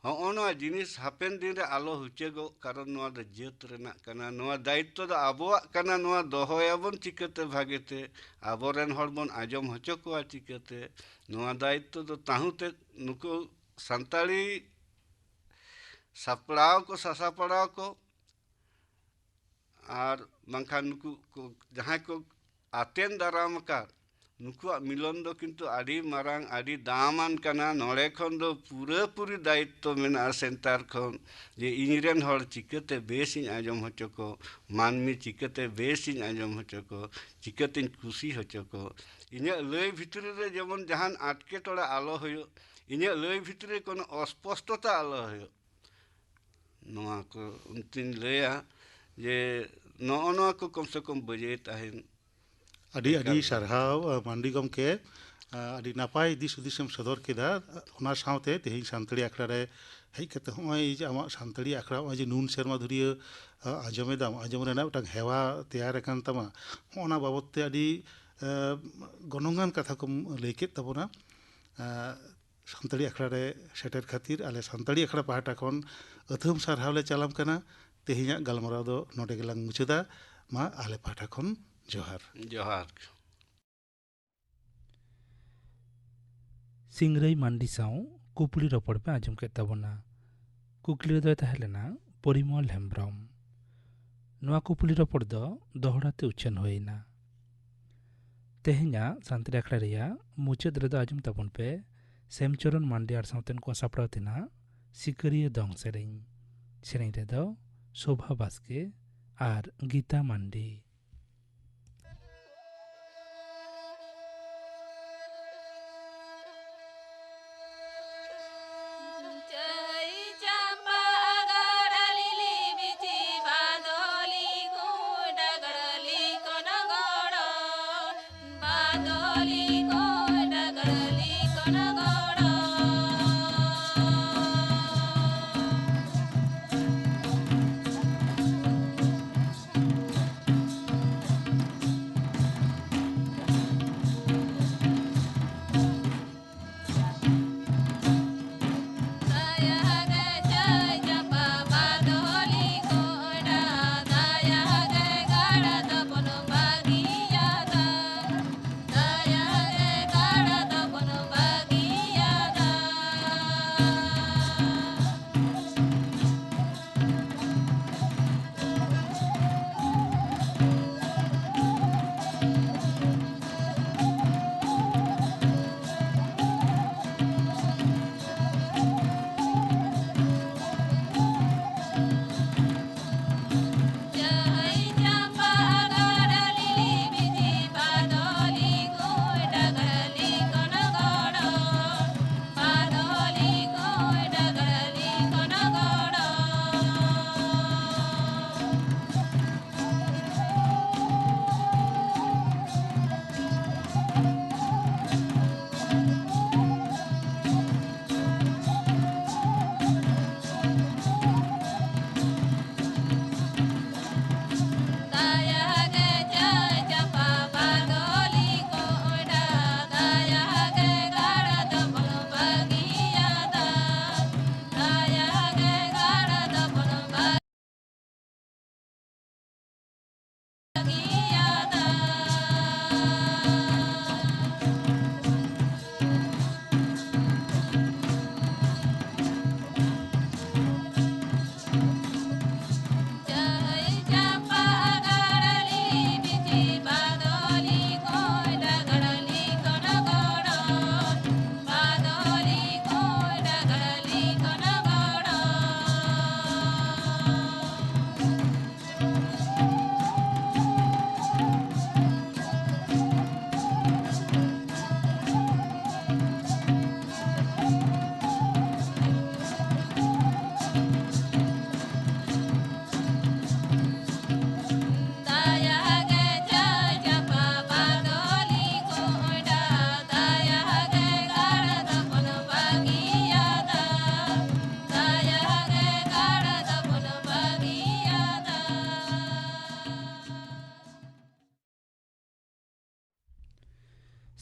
ᱦᱚᱸᱜᱼᱚ ᱱᱚᱣᱟ ᱡᱤᱱᱤᱥ ᱦᱟᱯᱮᱱ ᱫᱤᱱ ᱨᱮ ᱟᱞᱚ ᱦᱩᱪᱟᱹᱜᱚᱜ, ᱠᱟᱨᱚᱱ ᱱᱚᱣᱟ ᱫᱚ ᱡᱟᱹᱛ ᱨᱮᱱᱟᱜ ᱠᱟᱱᱟ᱾ ᱱᱚᱣᱟ ᱫᱟᱭᱤᱛᱛᱚ ᱫᱚ ᱟᱵᱚᱣᱟᱜ ᱠᱟᱱᱟ, ᱱᱚᱣᱟ ᱫᱚᱦᱚᱭᱟᱵᱚᱱ ᱪᱤᱠᱟᱹᱛᱮ ᱵᱷᱟᱜᱮᱛᱮ, ᱟᱵᱚᱨᱮᱱ ᱦᱚᱲ ᱵᱚᱱ ᱟᱸᱡᱚᱢ ᱦᱚᱪᱚ ᱠᱚᱣᱟ ᱪᱤᱠᱟᱹᱛᱮ? ᱱᱚᱣᱟ ᱫᱟᱭᱤᱛᱛᱚ ᱫᱚ ᱛᱟᱦᱩᱸ ᱛᱮ ᱱᱩᱠᱩ ᱥᱟᱱᱛᱟᱲᱤ ᱥᱟᱯᱲᱟᱣ ᱠᱚ, ᱥᱟᱥᱟᱯᱲᱟᱣ ᱠᱚ, ᱟᱨ ᱵᱟᱝᱠᱷᱟᱱ ᱱᱩᱠᱩ ᱠᱚ ᱡᱟᱦᱟᱸᱭ ᱠᱚ ᱟᱛᱮᱱ ᱫᱟᱨᱟᱢ ᱟᱠᱟᱫ, ᱱᱩᱠᱩᱣᱟᱜ ᱢᱤᱞᱚᱱ ᱫᱚ ᱠᱤᱱᱛᱩ ᱟᱹᱰᱤ ᱢᱟᱨᱟᱝ, ᱟᱹᱰᱤ ᱫᱟᱢᱟᱱ ᱠᱟᱱᱟ᱾ ᱱᱚᱰᱮ ᱠᱷᱚᱱ ᱫᱚ ᱯᱩᱨᱟᱹᱯᱩᱨᱤ ᱫᱟᱭᱤᱛᱛᱚ ᱢᱮᱱᱟᱜᱼᱟ ᱥᱮᱱᱴᱟᱨ ᱠᱷᱚᱱ, ᱡᱮ ᱤᱧᱨᱮᱱ ᱦᱚᱲ ᱪᱤᱠᱟᱹᱛᱮ ᱵᱮᱥᱤᱧ ᱟᱸᱡᱚᱢ ᱦᱚᱪᱚ ᱠᱚ, ᱢᱟᱹᱱᱢᱤ ᱪᱤᱠᱟᱹᱛᱮ ᱵᱮᱥᱤᱧ ᱟᱸᱡᱚᱢ ᱦᱚᱪᱚ ᱠᱚ, ᱪᱤᱠᱟᱹᱛᱮᱧ ᱠᱩᱥᱤ ᱦᱚᱪᱚ ᱠᱚ, ᱤᱧᱟᱹᱜ ᱞᱟᱹᱭ ᱵᱷᱤᱛᱨᱤ ᱨᱮ ᱡᱮᱢᱚᱱ ᱡᱟᱦᱟᱱ ᱟᱴᱠᱮᱴᱚᱬᱮ ᱟᱞᱚ ᱦᱩᱭᱩᱜ, ᱤᱧᱟᱹᱜ ᱞᱟᱹᱭ ᱵᱷᱤᱛᱨᱤ ᱨᱮ ᱠᱳᱱᱳ ᱚᱥᱯᱚᱥᱴᱚᱛᱟ ᱟᱞᱚ ᱦᱩᱭᱩᱜ᱾ ᱱᱚᱣᱟ ᱠᱚ ᱚᱱᱛᱤᱧ ᱞᱟᱹᱭᱟ ᱡᱮ ᱱᱚᱜᱼᱚ ᱱᱚᱣᱟ ᱠᱚ ᱠᱚᱢ ᱥᱮ ᱠᱚᱢ ᱵᱟᱹᱡᱟᱹᱭ ᱛᱟᱦᱮᱱ᱾ ᱟᱹᱰᱤ ᱟᱹᱰᱤ ᱮᱠᱟᱞ᱾ ᱥᱟᱨᱦᱟᱣ, ᱟᱹ, ᱢᱟᱱᱰᱤ ᱜᱚᱢᱠᱮ᱾ ᱟᱹ, ᱟᱹᱰᱤ ᱱᱟᱯᱟᱭ ᱫᱤᱥ ᱦᱩᱫᱤᱥᱮᱢ ᱥᱚᱫᱚᱨ ᱠᱮᱫᱟ᱾ ᱚᱱᱟ ᱥᱟᱶᱛᱮ ᱛᱮᱦᱮᱧ ᱥᱟᱱᱛᱟᱲᱤ ᱟᱠᱷᱲᱟ ᱨᱮ ᱦᱮᱡ ᱠᱟᱛᱮ ᱦᱚᱸᱜᱼᱚᱭ ᱡᱮ ᱟᱢᱟᱜ ᱥᱟᱱᱛᱟᱲᱤ ᱟᱠᱷᱲᱟ ᱦᱚᱸᱜᱼᱚᱭ ᱡᱮ ᱱᱩᱱ ᱥᱮᱨᱢᱟ ᱫᱷᱩᱨᱤᱭᱟᱹ, ᱟᱹ, ᱟᱸᱡᱚᱢᱮᱫᱟᱢ, ᱟᱸᱡᱚᱢ ᱨᱮᱱᱟᱜ ᱢᱤᱫᱴᱟᱝ ᱦᱮᱣᱟ ᱛᱮᱭᱟᱨ ᱟᱠᱟᱱ ᱛᱟᱢᱟ, ᱦᱚᱸᱜᱼᱚ ᱱᱟ ᱵᱟᱵᱚᱫ ᱛᱮ ᱟᱹᱰᱤ, ᱟᱹ, ᱜᱚᱱᱚᱝᱟᱱ ᱠᱟᱛᱷᱟ ᱠᱚᱢ ᱞᱟᱹᱭ ᱠᱮᱫ ᱛᱟᱵᱚᱱᱟ᱾ ᱟᱹ, ᱥᱟᱱᱛᱟᱲᱤ ᱟᱠᱷᱲᱟ ᱨᱮ ᱥᱮᱴᱮᱨ ᱠᱷᱟᱹᱛᱤᱨ ᱟᱞᱮ ᱥᱟᱱᱛᱟᱲᱤ ᱟᱠᱷᱲᱟ ᱯᱟᱦᱴᱟ ᱠᱷᱚᱱ ᱟᱹᱛᱷᱟᱹᱢ ᱥᱟᱨᱦᱟᱣ ᱞᱮ ᱪᱟᱞᱟᱢ ᱠᱟᱱᱟ᱾ ᱛᱮᱦᱮᱧᱟᱜ ᱜᱟᱞᱢᱟᱨᱟᱣ ᱫᱚ ᱱᱚᱰᱮ ᱜᱮᱞᱟᱝ ᱢᱩᱪᱟᱹᱫᱟ᱾ ᱢᱟ ᱟᱞᱮ ᱯᱟᱦᱴᱟ ᱠᱷᱚᱱ ᱡᱚᱦᱟᱨ᱾ ᱡᱚᱦᱟᱨ᱾ ᱥᱤᱝᱨᱟᱹᱭ ᱢᱟᱱᱰᱤ ᱥᱟᱶ ᱠᱩᱯᱞᱤ ᱨᱚᱯᱚᱲ ᱯᱮ ᱟᱸᱡᱚᱢ ᱠᱮᱫ ᱛᱟᱵᱚᱱᱟ᱾ ᱠᱩᱠᱞᱤ ᱨᱮᱫᱚᱭ ᱛᱟᱦᱮᱸ ᱞᱮᱱᱟ ᱯᱚᱨᱤᱢᱚᱞ ᱦᱮᱢᱵᱽᱨᱚᱢ᱾ ᱱᱚᱣᱟ ᱠᱩᱯᱞᱤ ᱨᱚᱯᱚᱲ ᱫᱚ ᱫᱚᱦᱲᱟ ᱛᱮ ᱩᱪᱷᱟᱹᱱ ᱦᱩᱭ ᱮᱱᱟ᱾ ᱛᱮᱦᱮᱧᱟᱜ ᱥᱟᱱᱛᱟᱲᱤ ᱟᱠᱷᱲᱟ ᱨᱮᱭᱟᱜ ᱢᱩᱪᱟᱹᱫ ᱨᱮᱫᱚ ᱟᱸᱡᱚᱢ ᱛᱟᱵᱚᱱ ᱯᱮ ᱥᱮᱢᱪᱚᱨᱚᱱ ᱢᱟᱱᱰᱤ ᱟᱨ ᱥᱟᱶᱛᱮᱱ ᱠᱚ ᱥᱟᱯᱲᱟᱣ ᱛᱮᱱᱟᱜ ᱥᱤᱠᱟᱹᱨᱤᱭᱟᱹ ᱫᱚᱝ ᱥᱮᱨᱮᱧ᱾ ᱥᱮᱨᱮᱧ ᱨᱮᱫᱚ ᱥᱳᱵᱷᱟ ᱵᱟᱥᱠᱮ ᱟᱨ ᱜᱤᱛᱟ ᱢᱟᱱᱰᱤ᱾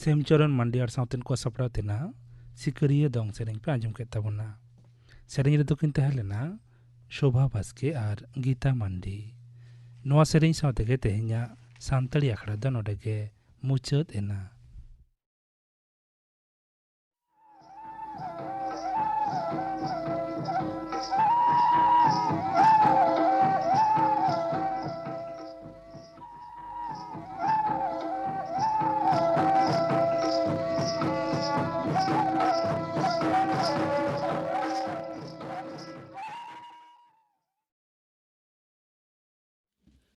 ᱥᱮᱢᱪᱚᱨᱚᱱ ᱢᱟᱱᱰᱤ ᱟᱨ ᱥᱟᱶᱛᱮᱱ ᱠᱚ ᱥᱟᱯᱲᱟᱣ ᱛᱮᱱᱟᱜ ᱥᱤᱠᱟᱹᱨᱤᱭᱟᱹ ᱫᱚᱝ ᱥᱮᱨᱮᱧ ᱯᱮ ᱟᱸᱡᱚᱢ ᱠᱮᱫ ᱛᱟᱵᱚᱱᱟ᱾ ᱥᱮᱨᱮᱧ ᱨᱮᱫᱚ ᱠᱤᱱ ᱛᱟᱦᱮᱸ ᱞᱮᱱᱟ ᱥᱳᱵᱷᱟ ᱵᱟᱥᱠᱮ ᱟᱨ ᱜᱤᱛᱟ ᱢᱟᱱᱰᱤ᱾ ᱱᱚᱣᱟ ᱥᱮᱨᱮᱧ ᱥᱟᱶ ᱛᱮᱜᱮ ᱛᱮᱦᱮᱧᱟᱜ ᱥᱟᱱᱛᱟᱲᱤ ᱟᱠᱷᱲᱟ ᱫᱚ ᱱᱚᱰᱮ ᱜᱮ ᱢᱩᱪᱟᱹᱫ ᱮᱱᱟ᱾